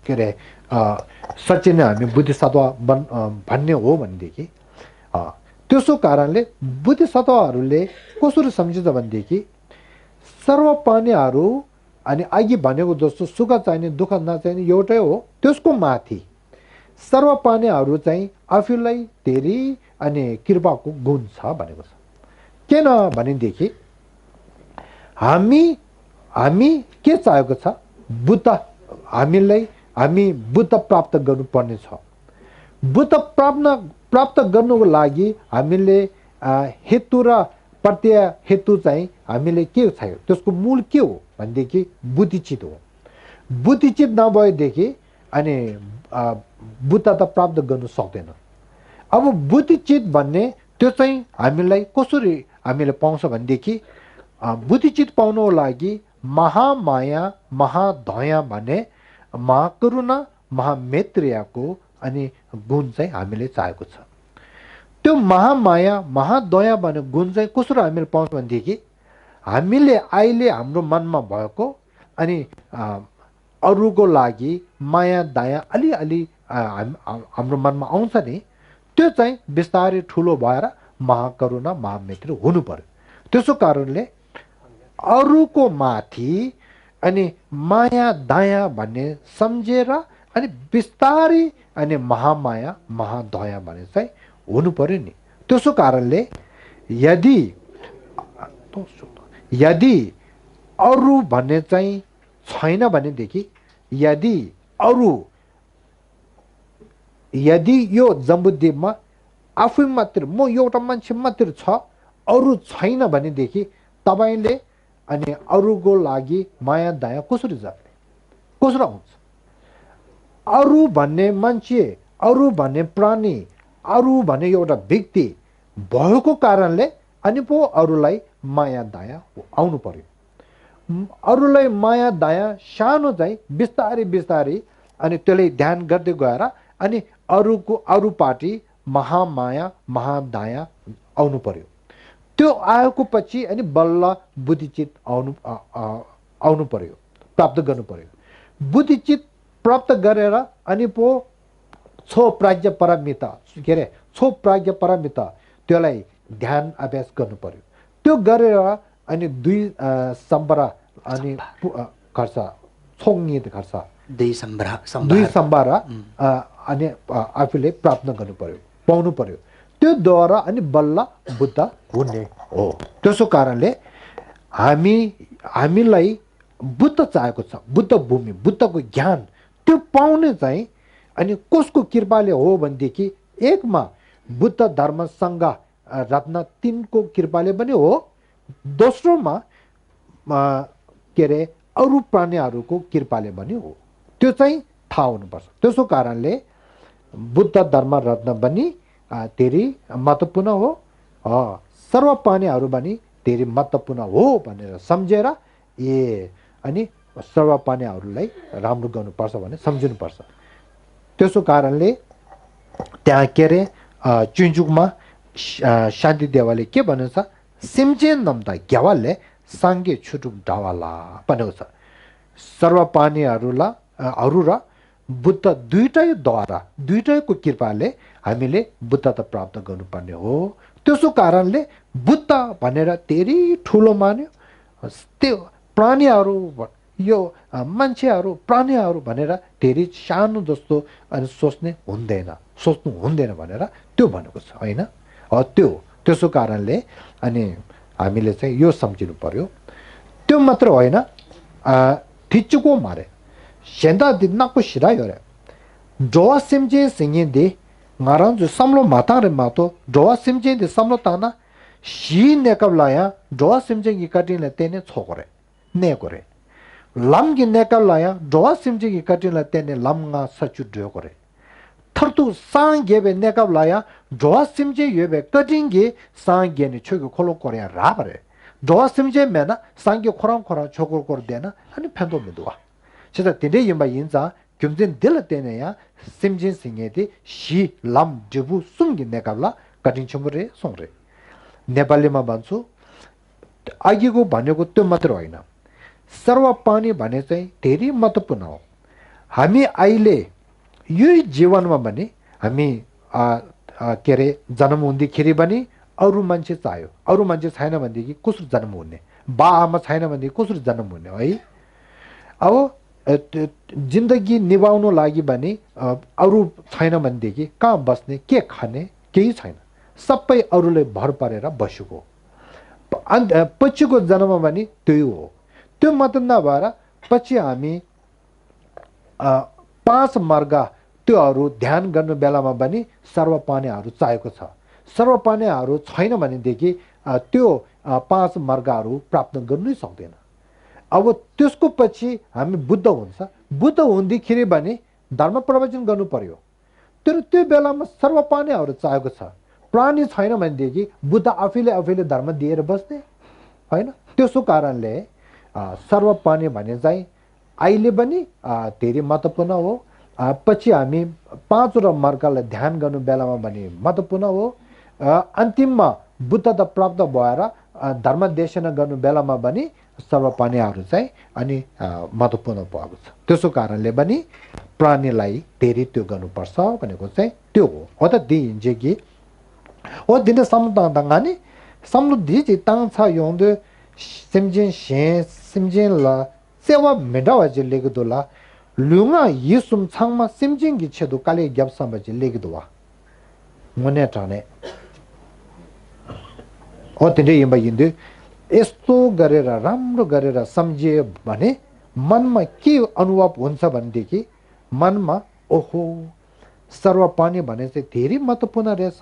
के अरे साँच्चै नै हामी बुद्धिसत्व भन्ने हो भनेदेखि त्यसो कारणले बुद्धिसत्वहरूले कसरी सम्झिन्छ भनेदेखि सर्व प्राणीहरू अनि अघि भनेको जस्तो सुख चाहिने दुःख नचाहिने एउटै हो त्यसको माथि सर्व प्राणीहरू चाहिँ आफूलाई धेरै अनि कृपाको गुण छ भनेको छ किन भनेदेखि हामी के चाहेको छ हामी बुद्ध प्राप्त गर्नुपर्ने छ बुद्ध प्राप्त गर्नुको लागि हामीले हेतु र प्रत्यय हेतु चाहिँ हामीले के चाहियो त्यसको मूल के हो भनेदेखि बुद्धिचित हो बुद्धिचित नभएदेखि अनि बुद्धता प्राप्त गर्नु सक्दैन अब बुद्धिचित भन्ने त्यो चाहिँ हामीलाई कसरी हामीले पाउँछ भनेदेखि बुद्धिचित पाउनको लागि महामाया महादया भन्ने महाकरुणा महामेत्रियाको अनि गुण चाहिँ हामीले चाहेको छ। त्यो महामाया महादया भन्ने गुण चाहिँ कसरी हामीले पाउँछ भनेदेखि हामीले अहिले हाम्रो मनमा भएको अनि अरूको लागि माया दया अलिअलि हाम्रो मनमा आउँछ नि, त्यो चाहिँ बिस्तारै ठुलो भएर महाकरुणा महामेत्री हुनु पर्यो। त्यसो कारणले अरूको माथि अनि माया दया भन्ने सम्झेर अनि बिस्तारै अनि महामाया महादया भन्ने चाहिँ हुनु पर्यो नि। त्यसो कारणले यदि अरू भन्ने चाहिँ छैन भनेदेखि यदि यो जम्बुद्वीपमा आफै मात्र म एउटा मान्छे मात्र छ, अरू छैन भनेदेखि तपाईले अनि अरूको लागि माया दया कसरी जाने, कसरी आउँछ? अरू भन्ने मान्छे, अरू भन्ने प्राणी, अरू भन्ने एउटा व्यक्ति भएको कारणले अनि पो अरूलाई माया दया आउनु पर्यो। अरूलाई माया दया सानो चाहिँ बिस्तारै बिस्तारै अनि त्यसले ध्यान गर्दै गएर अनि अरू पार्टी महामाया महादया आउनु पर्यो। त्यो आएको पछि अनि बल्ल बुद्धिचित आउनु पर्यो, प्राप्त गर्नु पर्यो। बुद्धिचित प्राप्त गरेर अनि पो छो प्राज्ञ परमिता त्यसलाई ध्यान अभ्यास गर्नु पर्यो। त्यो गरेर अनि 2 सम्बरा अनि खर्च छोङ्गित खर्च 2 सम्बरा अनि आफूले प्राप्त गर्नु पर्यो, पाउनु पर्यो। त्यो द्वारा अनि बल्ल बुद्ध हुने हो। त्यसो कारणले हामीलाई बुद्ध चाहेको छ, बुद्ध भूमि, बुद्धको ज्ञान त्यो पाउने चाहिँ अनि कसको कृपाले हो भनेदेखि एकमा बुद्ध धर्म संघ रत्न 3 को कृपाले पनि हो, दोस्रोमा के अरे अरू प्राणीहरूको कृपाले पनि हो। त्यो चाहिँ थाहा हुनुपर्छ। त्यसो कारणले बुद्ध धर्म रत्न पनि धेरै महत्त्वपूर्ण हो, सर्व प्राणीहरू पनि धेरै महत्त्वपूर्ण हो भनेर सम्झेर अनि सर्व प्राणीहरूलाई राम्रो गर्नुपर्छ भने सम्झिनुपर्छ। त्यसो कारणले त्यहाँ के अरे चुन्चुकमा शान्ति देवाले के भनेको छ, सिम्चेन नम्दा ग्यावालले साङ्गे छुटुक डावाला भनेको छ। सर्व प्राणीहरू र बुद्ध दुईटैको कृपाले हामीले बुद्धता प्राप्त गर्नुपर्ने हो। त्यसो कारणले बुद्ध भनेर धेरै ठुलो मान्यो। त्यो प्राणीहरू यो मान्छेहरू प्राणीहरू भनेर धेरै सानो जस्तो अनि सोच्नु हुँदैन भनेर त्यो भनेको छ होइन। त्यसो कारणले अनि हामीले चाहिँ यो सम्झिनु पर्यो। त्यो मात्र होइन, ठिच्चुको मारे सेन्दा दिनको सिरायो रे जोवा सिमजे सिङे ngaran ju samlo matang re mato doa simje de samlo tana shi nekab laya doa simje gi katin la tene chokore ne gore lam gi nekab laya doa simje gi katin la tene lam nga sachu de gore thartu sang gebe nekab laya doa simje yebe katin gi sang ge ne chogo kholo kore ra bare doa simje mena sang ge khorang chokor kor dena ani phendo me doa cheda tinde yimba yinza gyum진 딜 때네야 심진 싱에디 시 람 제부 숨기 내가라 가진 첨부레 송레 नेपालीमा भन्छु आगेको भनेको त्यो मात्र होइन सर्व पानी भने चाहिँ धेरै महत्त्वपूर्ण हो हामी अहिले यही जीवनमा भने हामी के रे जन्म हुँदाखेरि पनि अरु मान्छे चाहियो अरु मान्छे छैन भनेदेखि कसरी जन्म हुने बा आमा छैन भनेदेखि कसरी जन्म हुने है अब जिन्दगी निभाउनु लागि भने अरु छैन भनेदेखि कहाँ बस्ने के खाने केही छैन सबै अरूले भर परेर बसेको पछिको जन्म भने त्यो हो त्यो मात्र नभएर पछि हामी 5 मार्ग त्योहरू ध्यान गर्ने बेलामा पनि सर्वपानीहरू चाहिएको छ सर्वपानीहरू छैन भनेदेखि त्यो 5 मार्गहरू प्राप्त गर्नै सक्दैन अब त्यसको पछि हामी बुद्ध हुन्छ बुद्ध हुँदाखेरि भने धर्म प्रवचन गर्नु पर्यो तर त्यो बेलामा सर्वपानीहरू चाहिएको छ प्राणी छैन भनेदेखि बुद्ध आफैले धर्म दिएर बस्ने हैन त्यसो कारणले सर्वपानी भने चाहिँ अहिले पनि धेरै महत्त्वपूर्ण हो पछि हामी पाँचवटा मार्गलाई ध्यान गर्नु बेलामा पनि महत्त्वपूर्ण हो अन्तिममा बुद्धता प्राप्त भएर धर्मदेशना गर्नु बेलामा पनि सर्वपानीहरू चाहिँ अनि महत्त्वपूर्ण भएको छ त्यसो कारणले पनि प्राणीलाई धेरै त्यो गर्नुपर्छ भनेको चाहिँ त्यो हो अत दिइन्छ कि ओ दिने सम्ताङदाङानी सम्लुद्धि ताङछा योंदे 심진 신 심진라 세와 메다와지 레기도라 룽아 예숨 창마 심진기 체도 깔리 겹삼바지 레기도와 모네타네 어떤데 임바인데 에스토 गरेर राम्रो गरेर सम्झिए भने मनमा के अनुभव हुन्छ भनेदेखि मनमा ओहो सर्वपानी भने चाहिँ धेरै महत्त्वपूर्ण रहेछ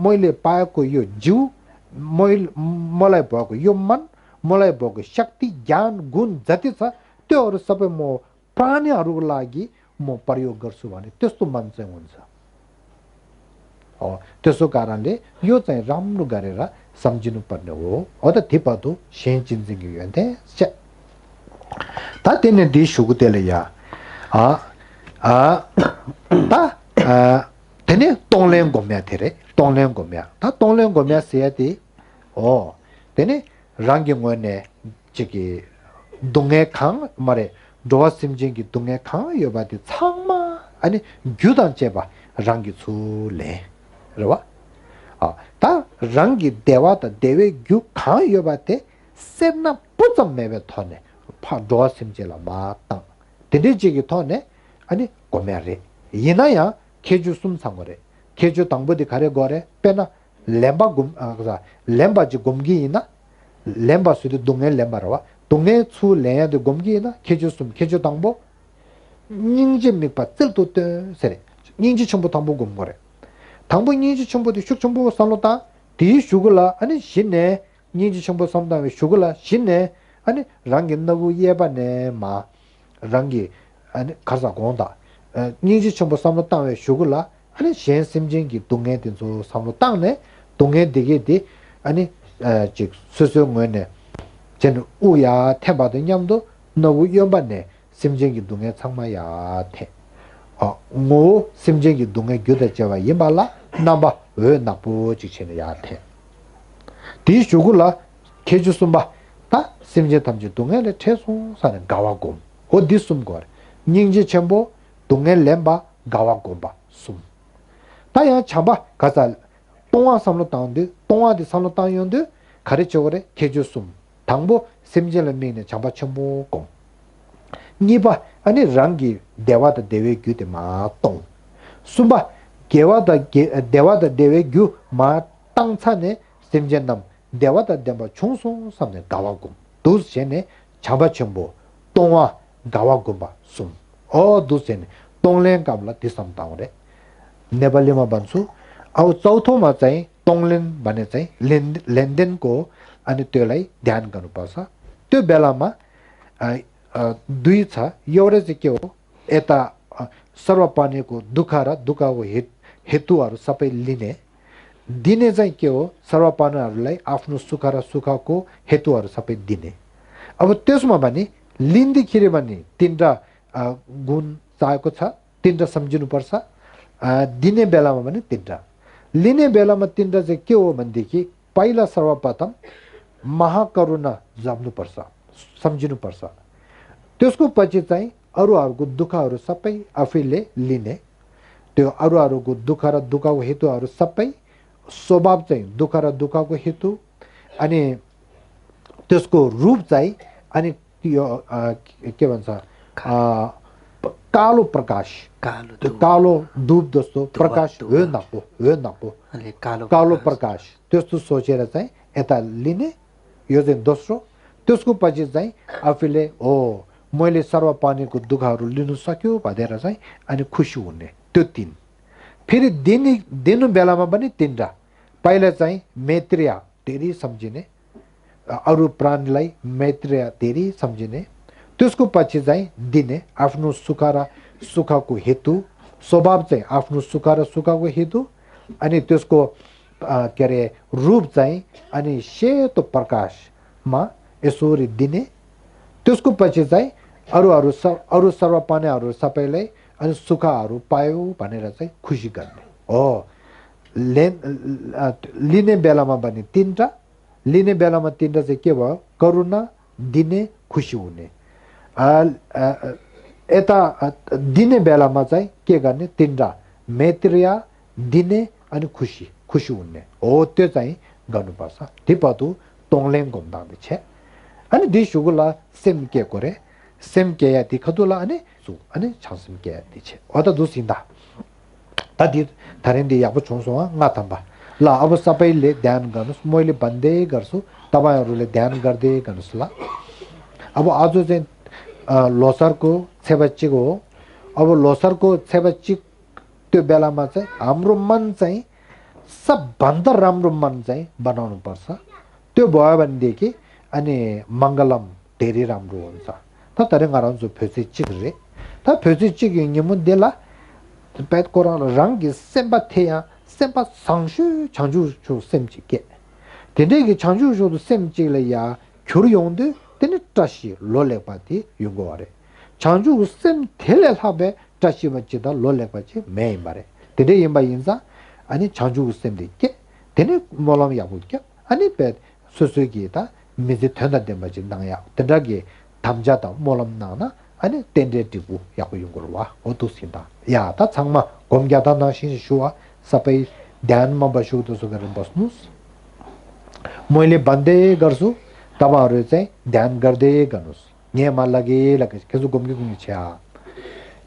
मैले पाएको यो जीव मलाई भएको यो मन मलाई भएको शक्ति ज्ञान गुण जति छ त्योहरू सबै म प्राणीहरूको लागि म प्रयोग गर्छु भने त्यस्तो मन चाहिँ हुन्छ त्यसो कारणले यो चाहिँ राम्रो गरेर सम्झिनु पर्ने हो अत थिपदु शेन्चिन्जिङ युन्ते ता तेने दि सुगुतेले या तेने तोंलें गोम्या थेरे तोंलें गोम्या ता तोंलें गोम्या सेयाति तेने 랑경원에 저기 동해강 말에 도와심진기 동해강 여바디 창마 아니 규단 제바 랑기 출래 그러와 다 랑기 대와다 대외 규강 여바데 셋나 뿌점 매베 터네 파 도와심제라 마땅 데데지기 터네 아니 고메레 이나야 개주 숨상거래 개주 당보디 가래 거래 빼나 렘바 렘바지 곰기이나 렘바 수도 동네 렘바라와 동네 수 레야도 곰기이나 개주숨 개주 당보 닝지 mikpa 뜰도 세래 닝지 정보 당보 곰거래 당보 닝지 정보도 슉 정보 살로다 디 슈글라 아니 신네 닝지 정보 삼다에 슈글라 신네 아니 랑게 너구 예바네 마 랑게 아니 가서 공다 닝지 정보 삼로 땅에 슈글라 아니 신심진기 동네 된소 삼로 땅네 동네 되게디 아니 즉 수수문에 전 우야 태바도 냠도 너무 연반네 심정기 동에 창마야 태 뭐 심정기 동에 교대자와 이발라 나바 왜 나쁘 지체는 야태 디 주굴라 개주숨바 다 심제 탐지 동에를 최소 사는 가와곰 어디 숨거 닝지 전부 동에 렘바 가와곰바 숨 다야 참바 가자 동화 삼로 땅데 동화디 삼로 땅연데 가르쳐거래 개주숨 당보 심제를 메네 잡아 첨보고 니바 아니 랑기 대와다 대외 규데 마똥 숨바 개와다 대와다 대외 규마 땅차네 심제남 대와다 대바 총송 삼네 가와고 도스제네 잡아 첨보 동화 가와고바 숨 도스제네 동랭 갑라 디삼다오래 네발리마 반수 आउ चौथोमा चाहिँ तोंलेन भने चाहिँ लेनदेनको अनि त्यसलाई ध्यान गर्नुपर्छ त्यो बेलामा दुई छ एउटा चाहिँ के हो यता सर्वपानीको दुःख र दुःखको हेतुहरू सबै लिने दिने चाहिँ के हो सर्वपानीहरूलाई आफ्नो सुख र सुखको हेतुहरू सबै दिने अब त्यसमा भने लिँदाखेरि भने तीनटा गुण चाहेको छ तीनटा सम्झिनुपर्छ दिने बेलामा भने तीनटा लिने बेलामा तीनटा चाहिँ के हो भनेदेखि पहिला सर्वप्रथम महाकरुणा जप्नुपर्छ सम्झिनुपर्छ त्यसको पछि चाहिँ अरूहरूको दुःखहरू सबै आफैले लिने त्यो अरूहरूको दुःख र दुःखको हेतुहरू सबै स्वभाव चाहिँ दुःख र दुःखको हेतु अनि त्यसको रूप चाहिँ अनि यो के भन्छ कालो प्रकाश कालो धूप जस्तो प्रकाश हो नापो कालो प्रकाश त्यस्तो सोचेर चाहिँ यता लिने यो चाहिँ दोस्रो त्यसको पछि चाहिँ आफूले मैले सर्वपानीको दुःखहरू लिनु सक्यो भनेर चाहिँ अनि खुसी हुने त्यो तीन फेरि दिनु बेलामा पनि तीनटा पहिला चाहिँ मैत्रीय धेरै सम्झिने अरू प्राणीलाई मैत्रीय धेरै सम्झिने त्यसको पछि चाहिँ दिने आफ्नो सुख र सुखको हेतु स्वभाव चाहिँ आफ्नो सुख र सुखको हेतु अनि त्यसको के अरे रूप चाहिँ अनि सेतो प्रकाशमा यसरी दिने त्यसको पछि चाहिँ अरू सर्व पानेहरू सबैलाई अनि सुखहरू पायो भनेर चाहिँ खुसी गर्ने हो लिने बेलामा पनि तीनटा लिने बेलामा तीनटा चाहिँ के भयो करुणा दिने खुसी हुने यता दिने बेलामा चाहिँ के गर्ने तीनटा मैत्रीय दिने अनि खुसी हुने हो त्यो चाहिँ गर्नुपर्छ दिपतु तोङलेङ घुम्दाँदै छ अनि दिसुगुला सेम के करे सेम के या दिखदुला अनि छासम के या दिछे अत दुसिन्दा तदि थरेन्दी याबु छोसोमा ngaथम्बा ल अब सबैले ध्यान गर्नुस् मैले भन्दै गर्छु तपाईहरुले ध्यान गर्दै गर्नुस् ल अब आज चाहिँ लोसरको छेबच्चीको हो अब लोसरको छेबच्ची त्यो बेलामा चाहिँ हाम्रो मन चाहिँ सबभन्दा राम्रो मन चाहिँ बनाउनु पर्छ त्यो भयो भनेदेखि अनि मंगलम धेरै राम्रो हुन्छ त तरे ngaranzu phyochikre ta phyochik yingmu dela pet koran rang semba theya semba sangshu changju chu semchike dende gi changju chu semchi le ya kyur yongde dene tashi lole pati yungore changju sem thele habe tashi bachida lole pachi me mare dende yimba yinza ani changju sem de ke dene molam yabutke ani pet sosugi ta mizi thanda dembaji nangya dendagi 담자다 몰람나나 아니 텐데티부 야고 용거와 어두신다 야다 창마 공갸다나 신슈와 सबै ध्यानमा बसेको जसो गरेर बस्नुस् मैले भन्दै गर्छु तपाईहरु चाहिँ ध्यान गर्दै गर्नुस् नियममा लगे केजु गुम्गी छ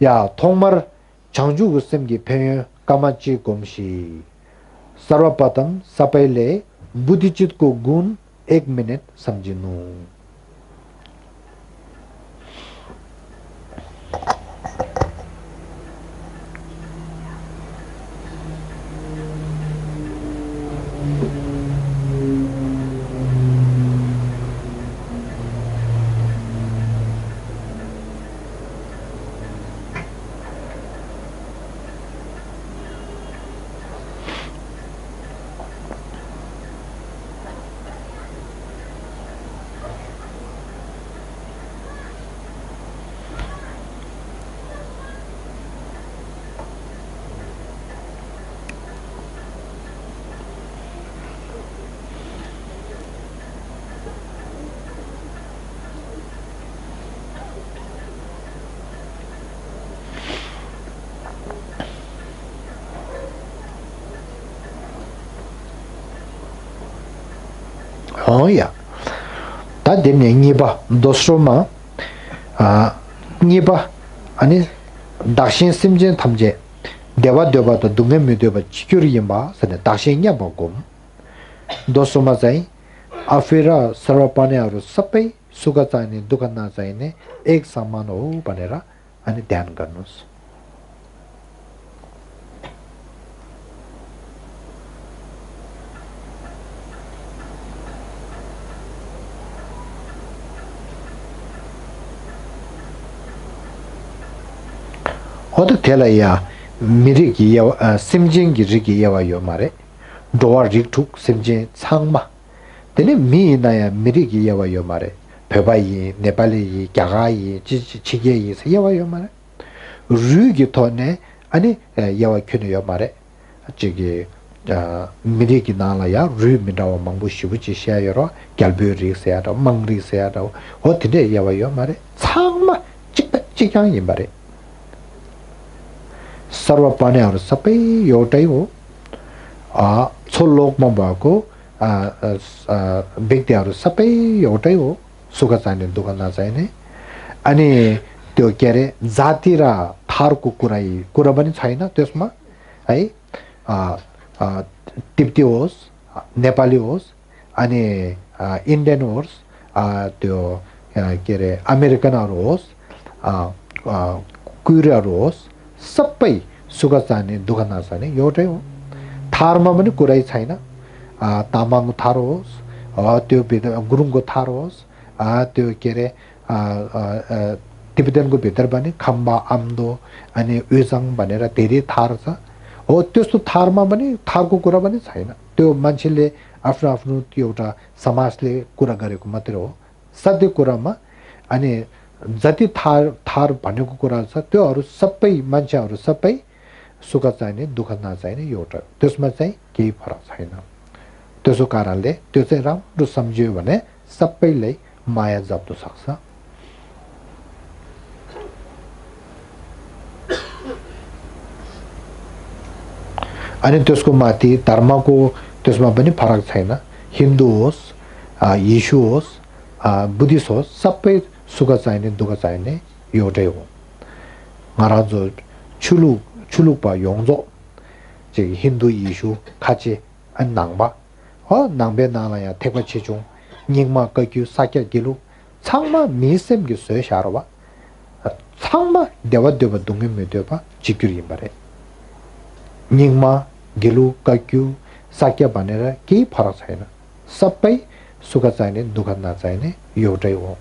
या थोमर छांजु गुसमगी फे कमाची गुमशी सर्वप्रथम सबैले बुद्धिचितको गुण 1 मिनेट सम्झिनु या ता देने निबा दोस्रोमा निबा अनि दाक्षिण सिमजे थमजे देवा त दुंगे मिदेबा चिक्युरि यम्बा सने दाक्षिणया बगोम दोस्रोमा चाहिँ आफेरा सर्वपानेहरु सबै सुख चाहिने दुःख नचाहिने एक समान हो भनेर अनि ध्यान गर्नुस् 어디 telaya mirigi ya simjing rigi yawa yo mare doa riktuk simjing changma tene mi na ya mirigi yawa yo mare pebai nepali gyagai chige yawa yo mare rugi tone ani yawa kyune yo mare chige mirigi nala ya ru minawa mangbu shibuchi sha yoro galbu ri se ya mangri se ya o tene yawa yo mare changma chikyang yin mare सर्व पानेहरु सबै एउटै हो छो लोकमा भएको व्यक्तिहरु सबै एउटै हो सुख चाहिने दुःख नचाहिने अनि त्यो के अरे जाति र थरको कुरा पनि छैन त्यसमा है तिब्बती होस् नेपाली होस् अनि इन्डियन होस् त्यो के अरे अमेरिकनहरु होस् कुइरहरु होस् सबै सुख चाहिने दुःख नचाहिने एउटै हो थारमा पनि कुरै छैन तामाङ थार होस् त्यो गुरुङको थार होस् त्यो के अरे तिब्बतनको भित्र पनि खम्बा आम्दो अनि उजाङ भनेर धेरै थार छ हो त्यस्तो थारमा पनि थारको कुरा पनि छैन त्यो मान्छेले आफ्नो आफ्नो त्यो एउटा समाजले कुरा गरेको मात्र हो सधैँ कुरामा 아니 자티 타르 바네고 거라서 또 어루 섭베이 만차 어루 섭베이 수가 자이네 두가 나 자이네 요터 त्यसमा चाहिँ केही फरक छैन त्यसो कारणले त्यो चाहिँ राम्रो सम्झियो भने सबैले माया जप्न सक्छ अनि त्यसको माथि धर्मको त्यसमा पनि फरक छैन हिन्दू होस् यीशु होस् बुद्धिस्ट होस् सबै सुख चाहिने दुःख चाहिने एउटै हो महाराजो chulu pa yongzo je hindu yishu khache an nangba ho nangbe nala ya tekwa chechung nyingma kakyu sakya gilu changma misem gi so sharwa changma dewa dungem me dewa jikyuri bare nyingma gilu kakyu sakya banera ke pharak chaina sabai sukha chaine dukha na chaine एउटै हो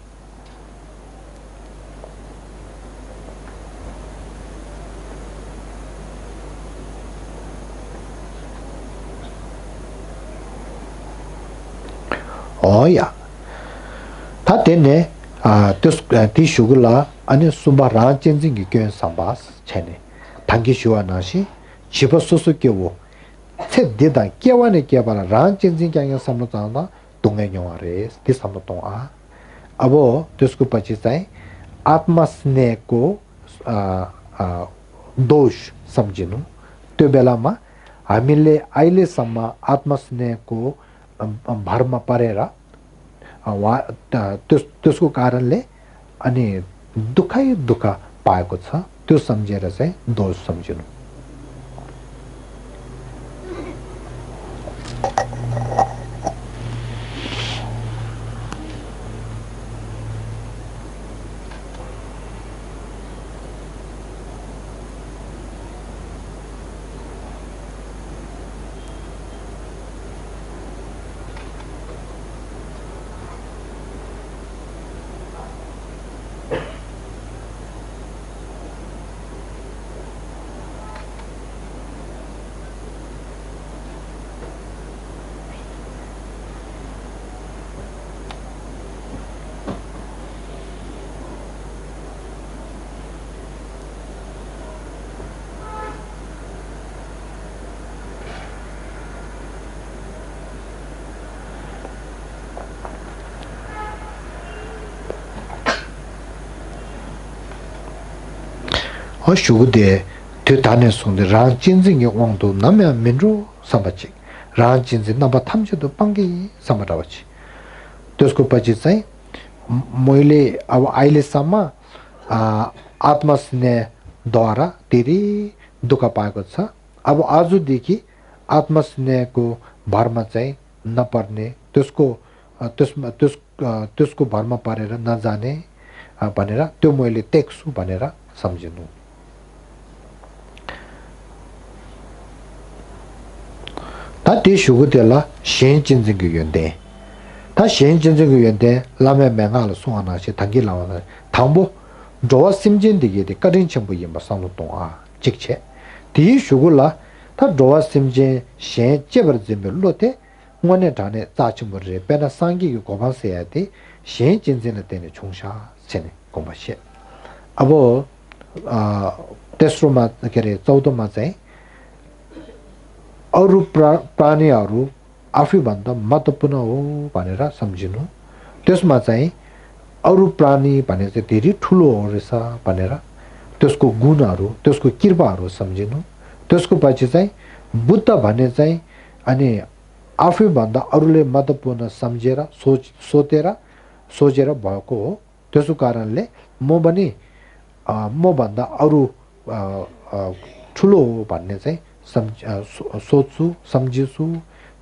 oya ta tene ti shugula ani sumba ran chenjing gi kyen sambas chene tangi shuwa na shi chiba susu kyo che de da kyewa ne kya bala ran chenjing kyang samlo ta na donge nywa re ti samlo tong a abo त्यसको पछि चाहिँ आत्मा स्नेहको दोष सम्झिनु त्यो बेलामा हामीले अहिलेसम्म आत्मा स्नेहको भरमा परेर त्यसको कारणले अनि दुखै दुख पाएको छ त्यो सम्झेर चाहिँ दोष सम्झिनु shugde te tane sonde ran jinjing ge wangdo namya minro sambachi ran jinjing namba thamje do pangi samarawachi त्यसको पछि चाहिँ मैले अब अहिले सम्म आत्मा स्नेह द्वारा धेरै दुःख पाएको छ अब आजदेखि आत्मा स्नेहको भरमा चाहिँ नपर्ने त्यसको भरमा परेर नजाने भनेर त्यो मैले टेक्छु भनेर सम्झिनु 다 대슈고들라 신진진의 연대 다 신진진의 연대 라면 맹아를 송하나시 단기 나와서 당보 조 심진디게 까린 전부 임바 상로 동아 직체 대슈고라 다 조 심진 신 제버즈면 로테 원에 단에 자침버리 배나 상기고 고반세야 돼 신진진의 때는 총샤 세네 공부시 아버 테스로마 그래 저도마제 अरु प्राणीहरु आफै भन्दा महत्त्वपूर्ण हो भनेर सम्झिनु त्यसमा चाहिँ अरु प्राणी भने चाहिँ धेरै ठुलो हो रहेछ भनेर त्यसको गुणहरु त्यसको कृपाहरु सम्झिनु त्यसको पछि चाहिँ बुद्ध भन्ने चाहिँ अनि आफै भन्दा अरुले महत्त्वपूर्ण सम्झेर सोचेर भएको हो त्यसको कारणले म पनि म भन्दा अरु ठुलो हो भन्ने चाहिँ सोच्छु सम्झिछु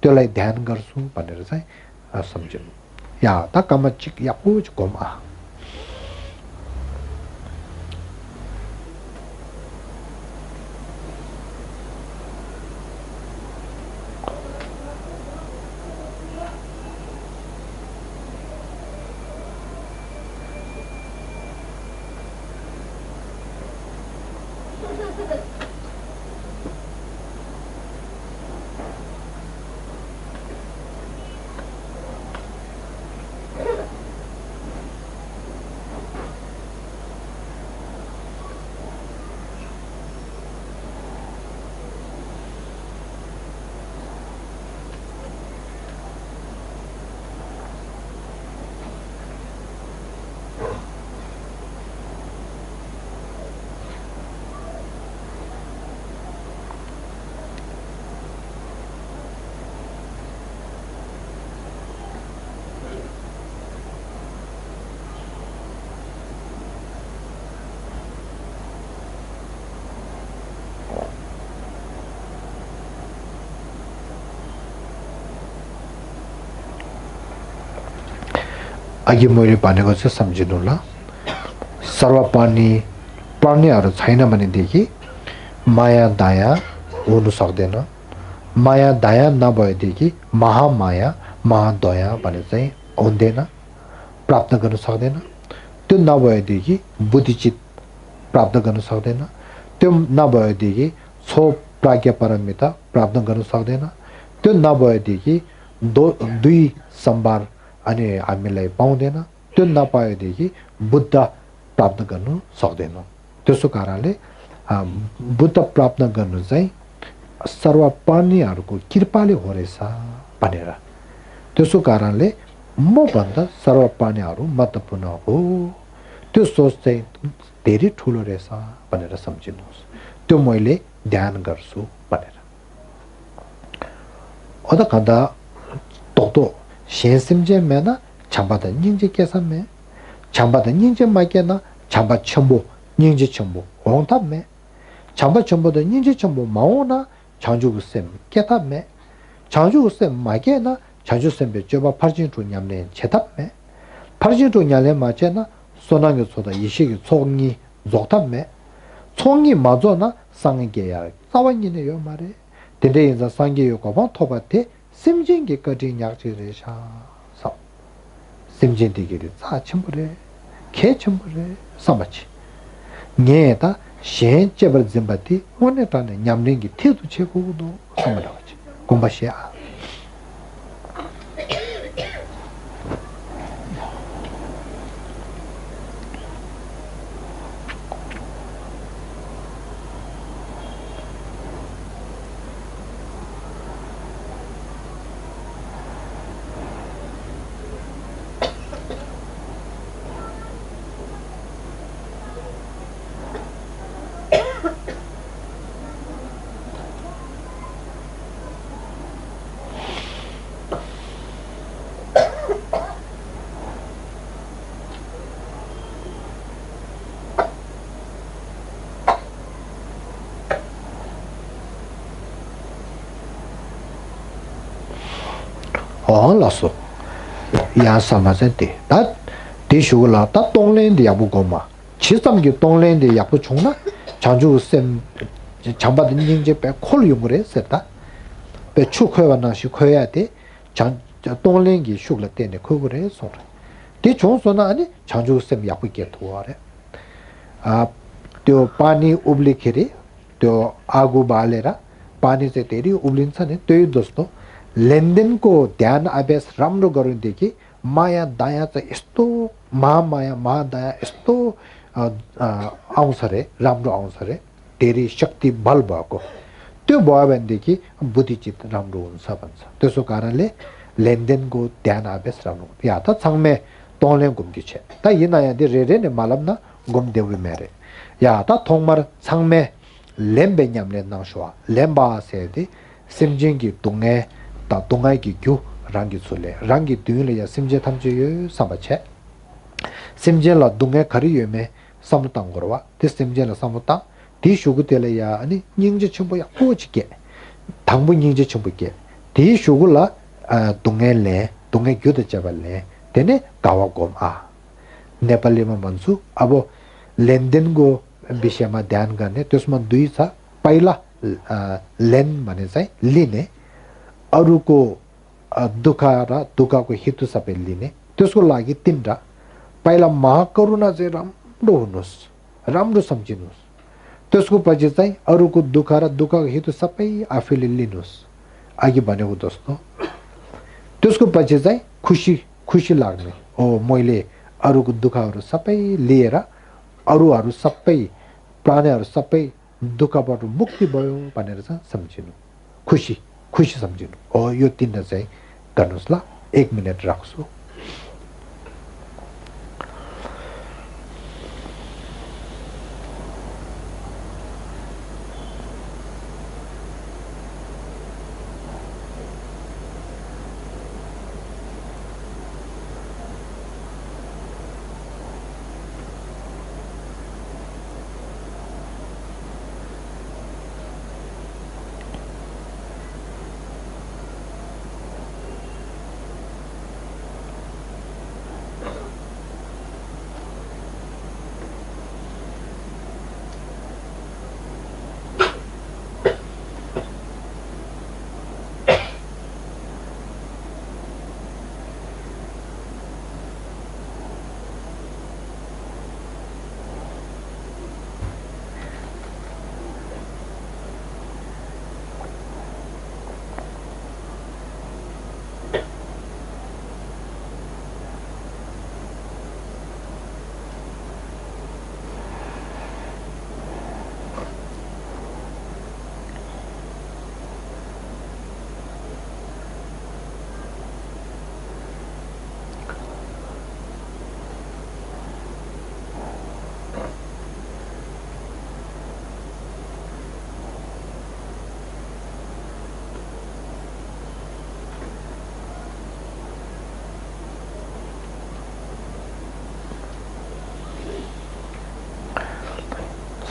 त्यसलाई ध्यान गर्छु भनेर चाहिँ सम्झिनु या त कमचिक या कुछ गोमा 아기 모리 바네고서 삼지놀라 सर्वपानी प्राणीहरु छैन भनेदेखि माया दया हुन सक्दैन माया दया नभएदेखि महामाया महादया भने चाहिँ हुँदैन प्राप्त गर्न सक्दैन त्यो नभएदेखि बुद्धिचित प्राप्त गर्न सक्दैन त्यो नभएदेखि छो प्राज्ञा परमिता प्राप्त गर्न सक्दैन त्यो नभएदेखि दुई सम्भार अनि हामीलाई पाउँदैन त्यो नपाएदेखि बुद्ध प्राप्त गर्नु सक्दैन त्यसो कारणले बुद्ध प्राप्त गर्नु चाहिँ सर्वप्राणीहरुको कृपाले हो रहेछ भनेर त्यसो कारणले म भन्दा सर्वप्राणीहरु महत्त्वपूर्ण हो त्यो सोच चाहिँ धेरै ठूलो रहेछ भनेर सम्झिनुहोस् त्यो मैले ध्यान गर्छु भनेर अदा कदा ततो शेसिमजे मेना छाबादा निंजे केसमे छाबादा निंजे माकेना छाबा छम्बो निंजे छम्बो होंता में छाबा छम्बो द निंजे छम्बो माओना छांजु गुसेम केता में छांजु गुसेम माकेना छांजु सेम बे जोबा फर्जिन टु न्यामने छेता में फर्जिन टु न्याले माचेना सोनागे सोदा इशिगे 총이 जोता में 총이 마저나 상게야 사원이네 요 말에 데데 인자 상게 요거바 토바테 심진게 거지 약지레샤 사 심진디게리 사 첨부레 개 첨부레 사마치 녜다 셴 제벌 짐바티 원에다네 냠랭기 태도 제고도 사마라지 공바시야 lasso ya samazente da de shugula ta tonglen de yabu goma chisam gi tonglen de yabu chungna chanju sem chamba de ning je pe khol yungre seta pe chu khoya na shi khoya de chan tonglen gi shugla de ne khogre so de chung so na ani chanju sem yabu ge thuare a त्यो पानी उब्लिखेरि त्यो आगो बालेर पानी चाहिँ धेरै उब्लिन्छ नि त्यही जस्तो लेनदेनको ध्यान अभ्यास राम्रो गर्नुदेखि माया दया चाहिँ यस्तो महामाया महादया यस्तो आउँछ रे राम्रो आउँछ रे धेरै शक्ति बल भएको त्यो भयो भनेदेखि बुद्धिचित राम्रो हुन्छ भन्छ त्यसो कारणले लेनदेनको ध्यान अभ्यास राम्रो या त छङमे तोले घुम्की छ त यिनाया दे रे ने मालम न घुम देउ मेरे या त थोंमर छङमे लेम्बे न्यामले नशवा लेम्बा सेदि सिमजिङकी तुङे ता तुङाइ की क्यु रंगी सुले रंगी दुले या सिमजे थमजे यो समछे सिमजे ला दुङे खरि यो मे समताङ गरवा ते सिमजे ला समता ती शुगुतेले या अनि निङजे छबो या पोचके 당부 닝제 첨부게 디 쇼굴라 동엘레 동에 교대 잡을래 되네 가와곰 아 네팔리만 만수 아보 렌덴고 비시아마 ध्यान गर्ने त्यसमा दुई छ पहिला लेन भने चाहिँ लिने अरुको दुःख र दुःखको हेतु सबै लिने त्यसको लागि तीनटा पहिला महाकरुणा चाहिँ राम्रो हुनुस् राम्रो सम्झिनुस् त्यसको पछि चाहिँ अरुको दुःख र दुःखको हेतु सबै आफैले लिनुस् अघि भनेको जस्तो त्यसको पछि चाहिँ खुशी लाग्ने हो मैले अरुको दुःखहरू सबै लिएर अरुहरू सबै प्राणीहरू सबै दुःखबाट मुक्ति भयो भनेर चाहिँ सम्झिनु खुशी सम्झिनु हो यो तीनटा चाहिँ गर्नुस् ल 1 मिनेट राख्छु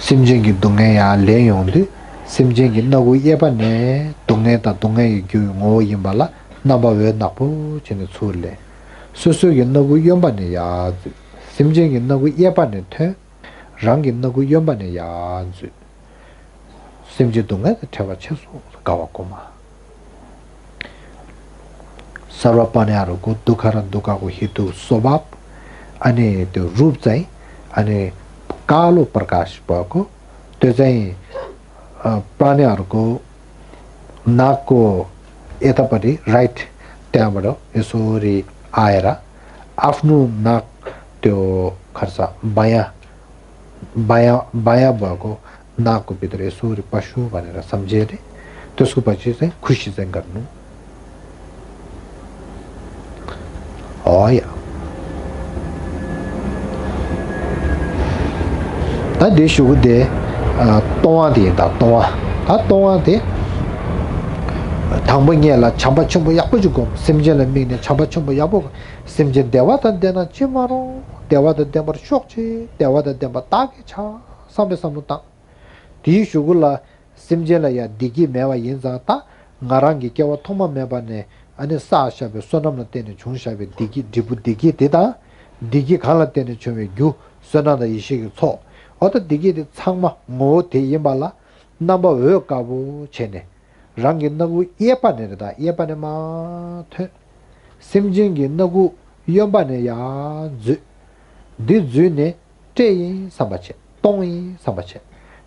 심정기 동해야 레용도 심정기 나고 예반네 동해다 동해 교ngo 임발라 나바외 나고 전에 소래 소소기 나고 연반이야 심정기 나고 예반네 태 랑기 나고 연반이야 심지 동해 태와 채소 가왔고마 사라파냐로 두카란 두카고 히투 소밥 아니 또 रूप 아니 कालो प्रकाश भएको त्यो चाहिँ प्राणीहरूको नाकको यतापट्टि राइट त्यहाँबाट यसरी आएर आफ्नो नाक त्यो खर्च बायाँ बायाँ बायाँ भएको नाकको भित्र यसरी पशु भनेर सम्झिएर त्यसको पछि चाहिँ खुसी चाहिँ गर्नु या 다 대쇼데 동아디다 동아데 당번이라 참바춤부 약부주고 심전을 미네 참바춤부 약부 심전 대화다 되나 치마로 대화다 되버 쇼치 대화다 되버 딱이 차 삼배삼부다 디쇼글라 심전라야 디기 매와 인자다 나랑기 깨와 토마 매바네 아니 사샤베 소남나 때네 중샤베 디기 디부 디기 되다 디기 갈라 때네 좀에 규 소나다 이식이 초 어떤 디게디 창마 뭐 대임발라 넘버 왜 가부 체네 랑게 너구 예반에다 예반에마 심징게 너구 연반에야 디즈네 테이 삼바체 동이 삼바체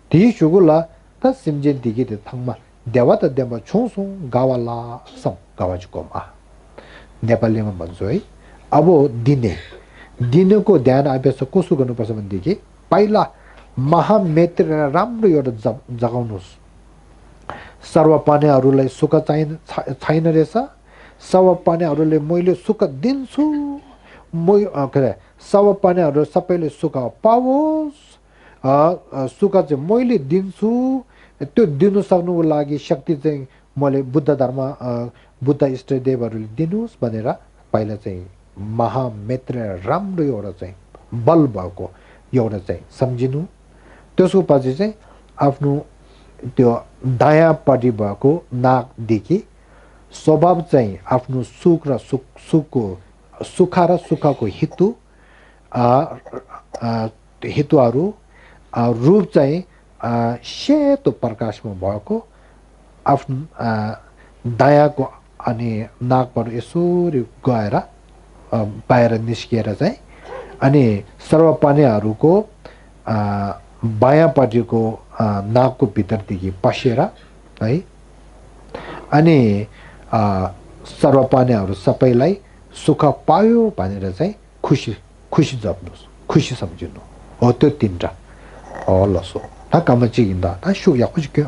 디슈굴라 다 심진 디게디 창마 대와다 데마 총송 가와라 성 가와주고 마 네팔리만 먼저이 아보 디네코 ध्यान आबेस कसो गर्नुपर्छ भनेदेखि पहिला महामेत्र राम्रो एउटा जगाउनुस् सर्वपानेहरूलाई सुख छैन रहेछ सर्वपानेहरूले मैले सुख दिन्छु सर्वपानेहरू सबैले सुख पाओस् सुख चाहिँ मैले दिन्छु त्यो दिनु सक्नुको लागि शक्ति चाहिँ मैले बुद्ध धर्म बुद्ध इष्टदेवहरूले दिनुस् भनेर पहिला चाहिँ महामेत्र राम्रो एउटा चाहिँ बल भएको एउटा चाहिँ सम्झिनु त्यसको पछि चाहिँ आफ्नो त्यो दायाँपट्टि भएको नाकदेखि स्वभाव चाहिँ आफ्नो सुख र सुख र सुखको हितुहरू रूप चाहिँ सेतो प्रकाशमा भएको आफ्नो दायाँको अनि नाकबाट यसरी गएर बाहिर निस्किएर चाहिँ अनि सर्वपानेहरूको बायाँपट्टिको नाकको भित्रदेखि पसेर है अनि सर्वपानेहरू सबैलाई सुख पायो भनेर चाहिँ खुसी जप्नुहोस् खुसी सम्झिनु हो त्यो तीनटा लसो 다 까마찍인다 다 쇼 약고 줄게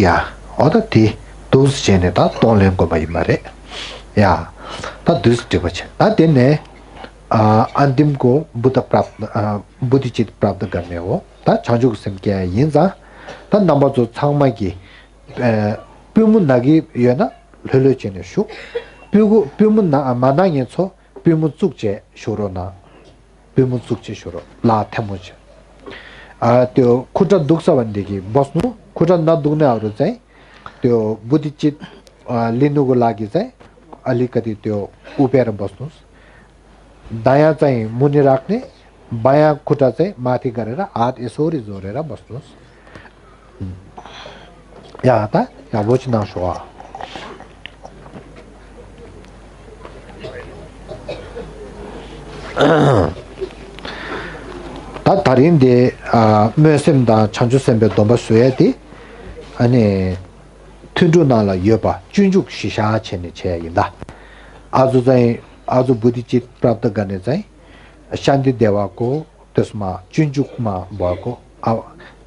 야 어디 도스 전에다 돈낸 거 많이 말해 야 다 도스 되버체 나 되네 अंतिम को बुद्धिचित प्राप्त करने हो ता चांजुक सम क्या यिनजा ता नंबर जो छांगमा की प्युमु नागी यना ललो चेने शु प्युमु ना माना येछो प्युमु चुकचेሾ로 나 प्युमु चुकचेሾ로 ला थमुचे त्यो खुट्टा दुख्छ भनेदेखि बस्नु खुट्टा नदुख्नेहरू चाहिँ त्यो बुद्धिचित लिनुको लागि चाहिँ अलिकति त्यो उभिएर बस्नुहोस् दायाँ चाहिँ मुनि राख्ने बायाँ खुट्टा चाहिँ माथि गरेर हात यसरी जोडेर बस्नुहोस् या त या बोच्न सोआ 다 다른데 메셈다 chan주셈베 domba 수야디 아니 튼주나라 여바 준죽 시샤 체네 체인다 아주자이 아주 부디치 प्राप्त गर्ने चाहिँ शान्ति देवाको त्यसमा जुनजुकमा भएको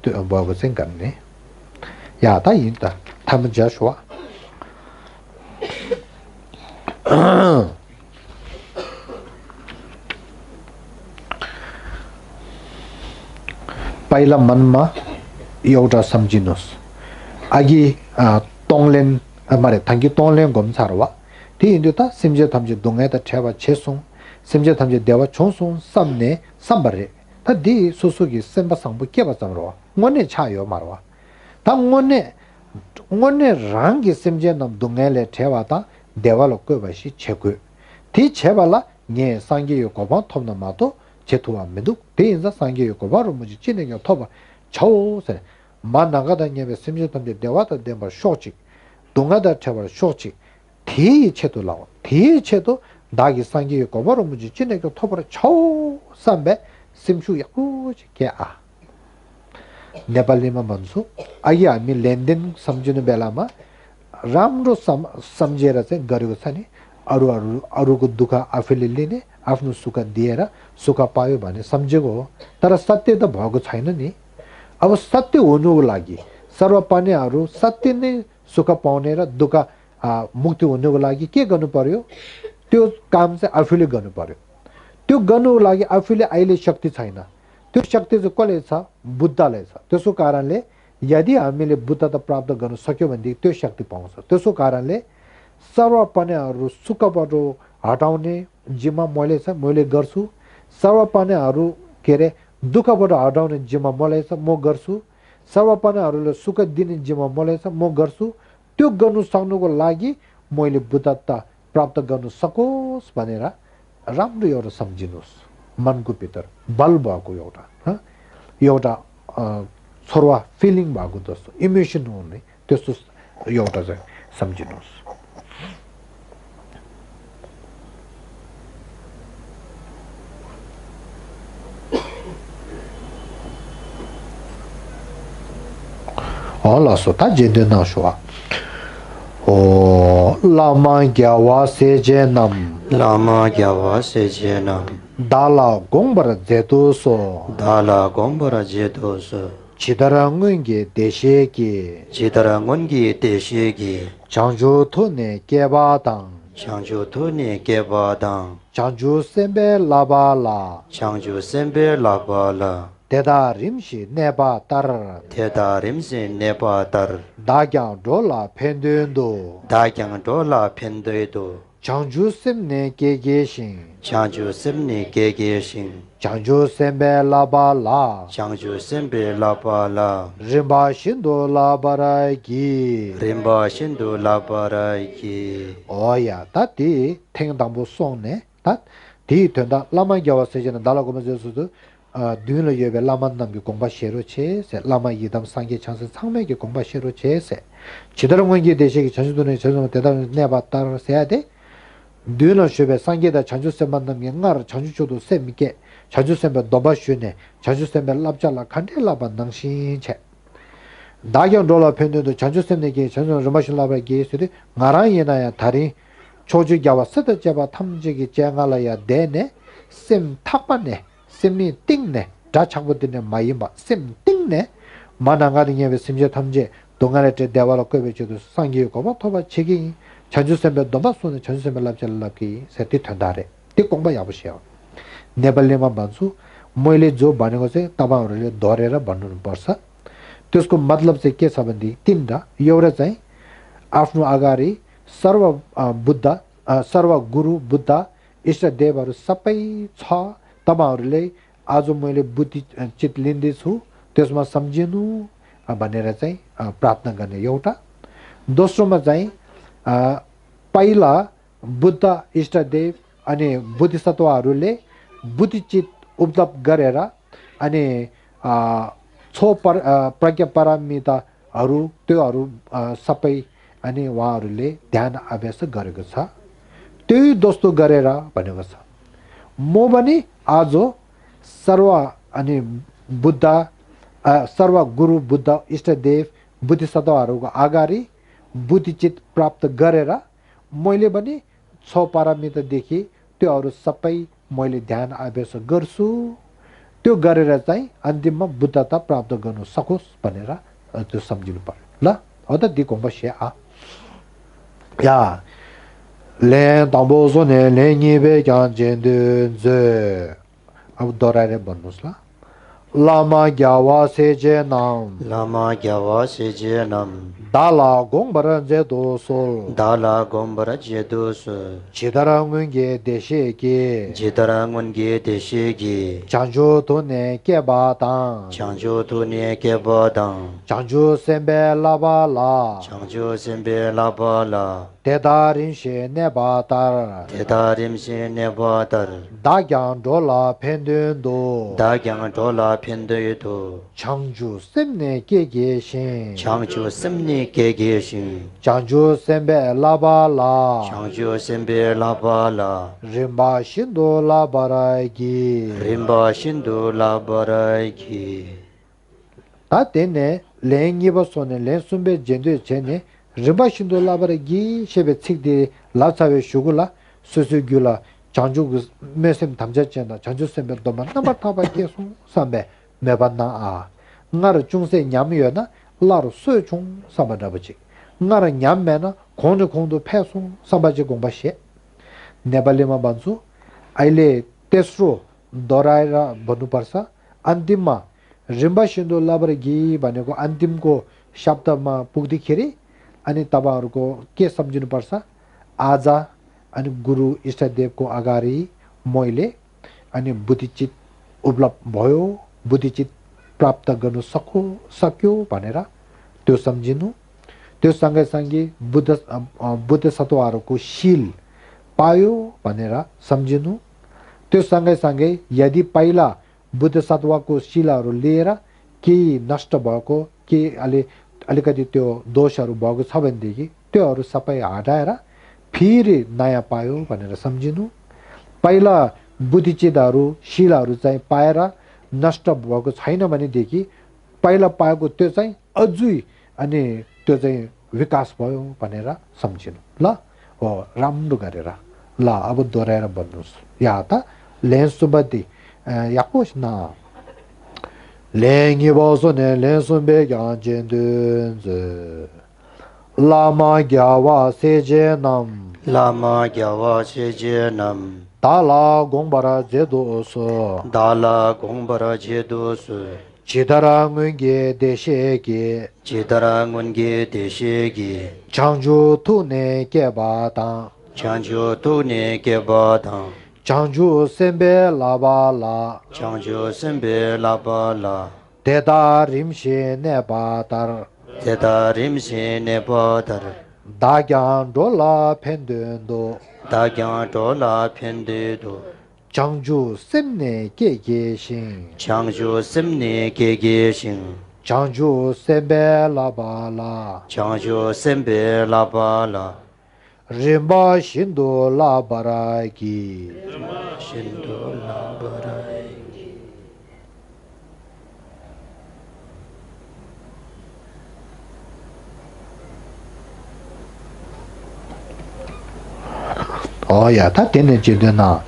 त्यो भएको चाहिँ गर्ने या त यिन त थामजा शो पहिला मनमा एउटा सम्झिनुस् अघि तोङलेन मारे थंगी तोङलेन गम छारवा ती इन्डु त सिमजे थम्जे दुंगे त ठेवा छेसुङ सिमजे थम्जे देवा छोसुङ समने सम्बरे त the सुसुगी Semba संबु केबा चमरो ngone chayo marwa ta ngone rangi simje nam dungele thewa ta dewa lokko ba shi chegu ti chebala nge sangye yo ko ba thomna ma to chetuwa medu te inza sangye yo ko ba ro muji chine yo thoba chao se ma naga da nge simje tamje dewa ta demba shochi dunga da thewa shochi ti chetu lawa ti chetu dagi sangye yo ko ba ro muji chine yo thoba chao sambe simshu yaku ke a नेपालीमा भन्छु अहिले हामी लेनदेन सम्झिनु बेलामा राम्रो सम्झेर चाहिँ गरेको छ नि अरूको दुःख आफैले लिने आफ्नो सुख दिएर सुख पायो भने सम्झेको हो तर सत्य त भएको छैन नि अब सत्य हुनुको लागि सर्वपानीहरू सत्य नै सुख पाउने र दुःख मुक्ति हुनुको लागि के गर्नु पर्यो त्यो काम चाहिँ आफैले गर्नु पर्यो त्यो गर्नुको लागि आफैले अहिले शक्ति छैन त्यो शक्ति चाहिँ कसले छ बुद्धले छ त्यसो कारणले यदि हामीले बुद्धता प्राप्त गर्न सक्यो भने त्यो शक्ति पाउँछ त्यसो कारणले सर्वपनेहरू सुखबाट हटाउने जिम्मा मैले गर्छु सर्वपनेहरू के रे दुःखबाट हटाउने जिम्मा मलाई छ म गर्छु सर्वपनेहरूले सुख दिने जिम्मा मलाई छ म गर्छु त्यो गर्नु सक्नुको लागि मैले बुद्धता प्राप्त गर्न सकोस् भनेर राम्रो एउटा सम्झिनुस् मनको भित्र बल भएको एउटा छोरवा फिलिङ भएको जस्तो इमोसन हुने त्यस्तो एउटा चाहिँ सम्झिनुहोस् होला सोता जेदे ना शोआ ओ लामा ग्यावा सेजेनम लामा ग्यावा सेजेनम 달라 공부를 제도소 지다랑은게 대시기 장조토네 개바당 장조셈베 라발라 대다림시 네바따르 다경 돌라 펜드엔도 장주semne gegeshin 장주sembe labala rimba shindo labaragi oya tati tengdambo songne tat di tenda lama gyawa sejena dalago mejesudu düğünle yöbe laman namgi gongba shero che se lama yidam sangye chanse sangmege gongba shero che se chidarongwengi deshegi chanjudone chanjudone 대단히 내봐 따라 세야 돼 düğünle şöbe sangye다 chanjusem 만남게 ngar chanjuchodo semike chanjusembe dobasyone chanjusembe labjala kandela bandang신 che 다경 rolla pendo도 chanjusemne게 chanjun romashin labage sede ngaranye나야 다리 초주 gyawa sada jaba 탐지기 쟁알아야 되네 셈 탑바네 셈이 띵네 다창부드네 마이마 셈 띵네 만나가리게 심지어 탐제 동안에 대화로 거베지도 상기고 뭐 토바 책이 전주선배 넘어서는 전주선배 랍잘랍기 세티 탄다래 티 공부 야보시오 네발레만 반수 मैले जो भनेको चाहिँ तपाईहरुले धरेर भन्नु पर्छ त्यसको मतलब चाहिँ के छ भन्दी तीनटा एउटा चाहिँ आफ्नो अगाडि सर्व बुद्ध सर्व गुरु बुद्ध इष्ट देवहरु सबै छ तपाईहरुले आज मैले बुद्धि चित लिँदै छु त्यसमा सम्झिनु भनेर चाहिँ प्रार्थना गर्ने एउटा दोस्रोमा चाहिँ पहिला बुद्ध इष्टदेव अनि बुद्धिसत्वहरूले बुद्धिचित उपलब्ध गरेर अनि प्रज्ञा पारमिताहरू त्योहरू सबै अनि उहाँहरूले ध्यान अभ्यास गरेको छ त्यही दोस्तो गरेर भनेको छ म पनि आज सर्व अनि बुद्ध सर्व गुरु बुद्ध इष्टदेव बुद्धिसत्वहरूको अगाडि बुद्धिचित प्राप्त गरेर मैले पनि 6 पारमितादेखि त्योहरू सबै मैले ध्यान अभ्यास गर्छु त्यो गरेर चाहिँ अन्तिममा बुद्धता प्राप्त गर्न सकोस् भनेर त्यो सम्झिनु पर्यो ल हो त दिकोम्बसिया या ले तम्बोसो ने ले निबे ज्ञान जेन्दु जे अब दोहोऱ्याएर भन्नुहोस् ल लामा ग्यावा सेजे नाम Lama Gyawa Sejenam दाला गोंबरा जे दोसोल Dala Gombara Jedus 지다랑은게 대시에게 Jidarangungi Deshigi 장조 돈에 깨바당 Changjo Tune Kebadang 장조 셈베 라바라 Changjo Sembe Labala 대다린시 네바달 Tedarimse Nebadar 다경 돌라 펜든도 Dagyang Dola Pendoydo 장주 셈네 깨게신 Changjo Semni Kegeshin 장주 셈베 라바라 Changjo Sembe Labala 림바 신도 라바라기 Rimba Shindu Labaraiki 다 때네 랭이버소네 랭숨베 젠도 제네 림바 신도 라바라기 셰베 칙디 라사베 슈굴라 수수규라 장주 메셈 담자잖아 장주 셈베 도만 나바 타바 계속 삼베 메반나 아 나르 중세 냠이여나 라로 수중 삼바다버지 나르 냠메나 공도 패송 삼바지 공바시 네발레마 반수 अहिले तेस्रो दोहोऱ्याएर भन्नुपर्छ अन्तिममा रिम्बा सिन्धु लाबरगी भनेको अन्तिमको शब्दमा पुग्दाखेरि अनि तपाईहरुको के सम्झिनुपर्छ आज अनि गुरु इष्टदेवको अगाडि मैले अनि बुद्धिचित उपलब्ध भयो बुद्धिचित प्राप्त गर्न सक्यो भनेर त्यो सम्झिनु त्यो सँगै बुद्ध सत्वहरूको शील पायो भनेर सम्झिनु त्यो सँगै यदि पहिला बुद्ध सत्वको शीलहरू लिएर केही नष्ट भएको के अलिकति त्यो दोषहरू भएको छ भनेदेखि त्योहरू सबै हटाएर फेरि नयाँ पायो भनेर सम्झिनु पहिला बुद्धिचितहरू शीलहरू चाहिँ पाएर नष्ट भएको छैन भनेदेखि पहिला पाएको त्यो चाहिँ अझै अनि त्यो चाहिँ विकास भयो भनेर सम्झिनु ल हो राम्रो गरेर ल अब दोहोऱ्याएर भन्नुहोस् या त लेन्सुबदी याकोस ना लेंगी बोसोने लेन्सुबे ग्याजेन्दुन्ज लामा ग्यावा सेजेनम Lama Gyawa Sejenam ताला गोंबरा जेदोसो Dala Gombara Jedus 지다랑은게 대셰게 Jidarangungi Deshigi 장주 투네 깨바당 Changjo Tune Kebadang 장주 셈베 라바라 Changjo Sembe Labala 대다림시 네바달 Tedarimse Nebadar 다경 돌라 펜든도 Dagyang Dola Pendedo 장주 셈네 깨게신 Changjo Semni Kegeshin 장주 셈베 라바라 Changjo Sembe Labala 림바 신도 라바라기 Shindu Labarai 야 다 되네 지되나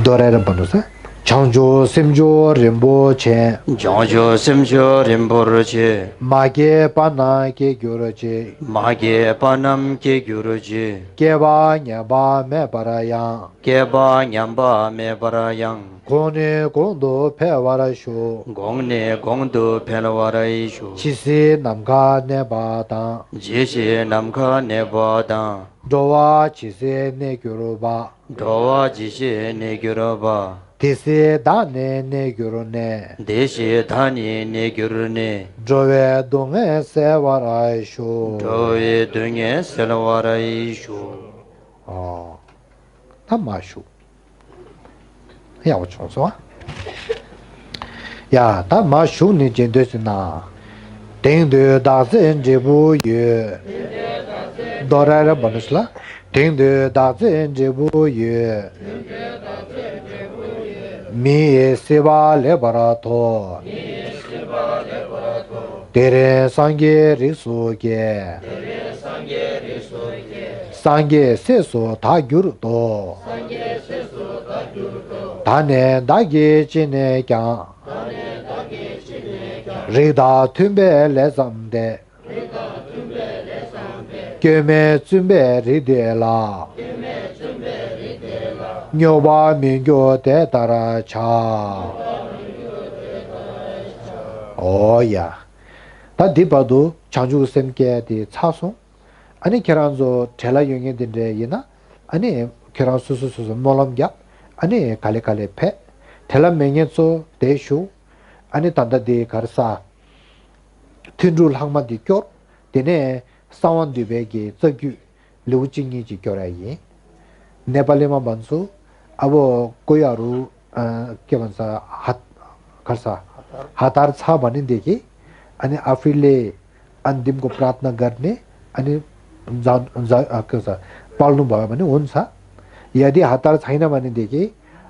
도래를 보면서 장조 셈조 림보체 Changjo Semjo Rimborje 마게 바나게 교러제 Mage Panam Ke Gyuruji 깨바 냐바 메바라야 Keba Nyamba Mebarayang 고네 공도 페와라쇼 Gongne Gongdu Pelwaraishu 치세 남가 네바다 Jishi Namka Nebada 도와 치세 네교로바 Dowa Jishi Neguraba Tese dane ne gyurune Deshe dhani ne gyurne Drove dunga sevara shu Dhoye dunge selvara ishu Tamma shu Ya wachon so Ya tamma shu ni jendo sina Dengdu da zin jibu yu Dorara bonusla Dengdu da zin jibu yu Mi siva le barato Tere sangye risu ge Sangye seso ta gyur do Tane dagi chine kyang Rida tumbe le zamde Gyöme tsumbe ride la Nyoba mingyo te tara cha Oh ya Ta dipadu chanju semke di chasung Ani keranzo tela yungi dinde yina Ani keran susu molam gyap Ani kale kale pe Tela mengetso de shu Ani tanda di karsa Tindrul hangma di kyor Dine sawan di begi tsagyu Liu jingi ji kyorayi Nepalima bansu Abo koyaru kevansa karsa Hatar cha banindegi Ani afile andim ko pratna garne Ani पाल्नु भयो भने हुन्छ यदि हतार छैन भने देखि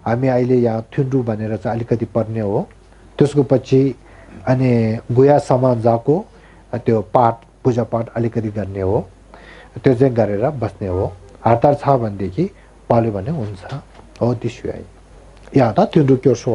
हामी अहिले यहाँ थुन्ड्रु भनेर चाहिँ अलिकति पर्ने हो त्यसको पछि अनि गुया समाजको त्यो पाठ पूजा पाठ अलिकति गर्ने हो त्यो चाहिँ गरेर बस्ने हो हतार छ भने देखि पाल्यो भने हुन्छ हो दिसु है या त थुन्ड्रु क्योसो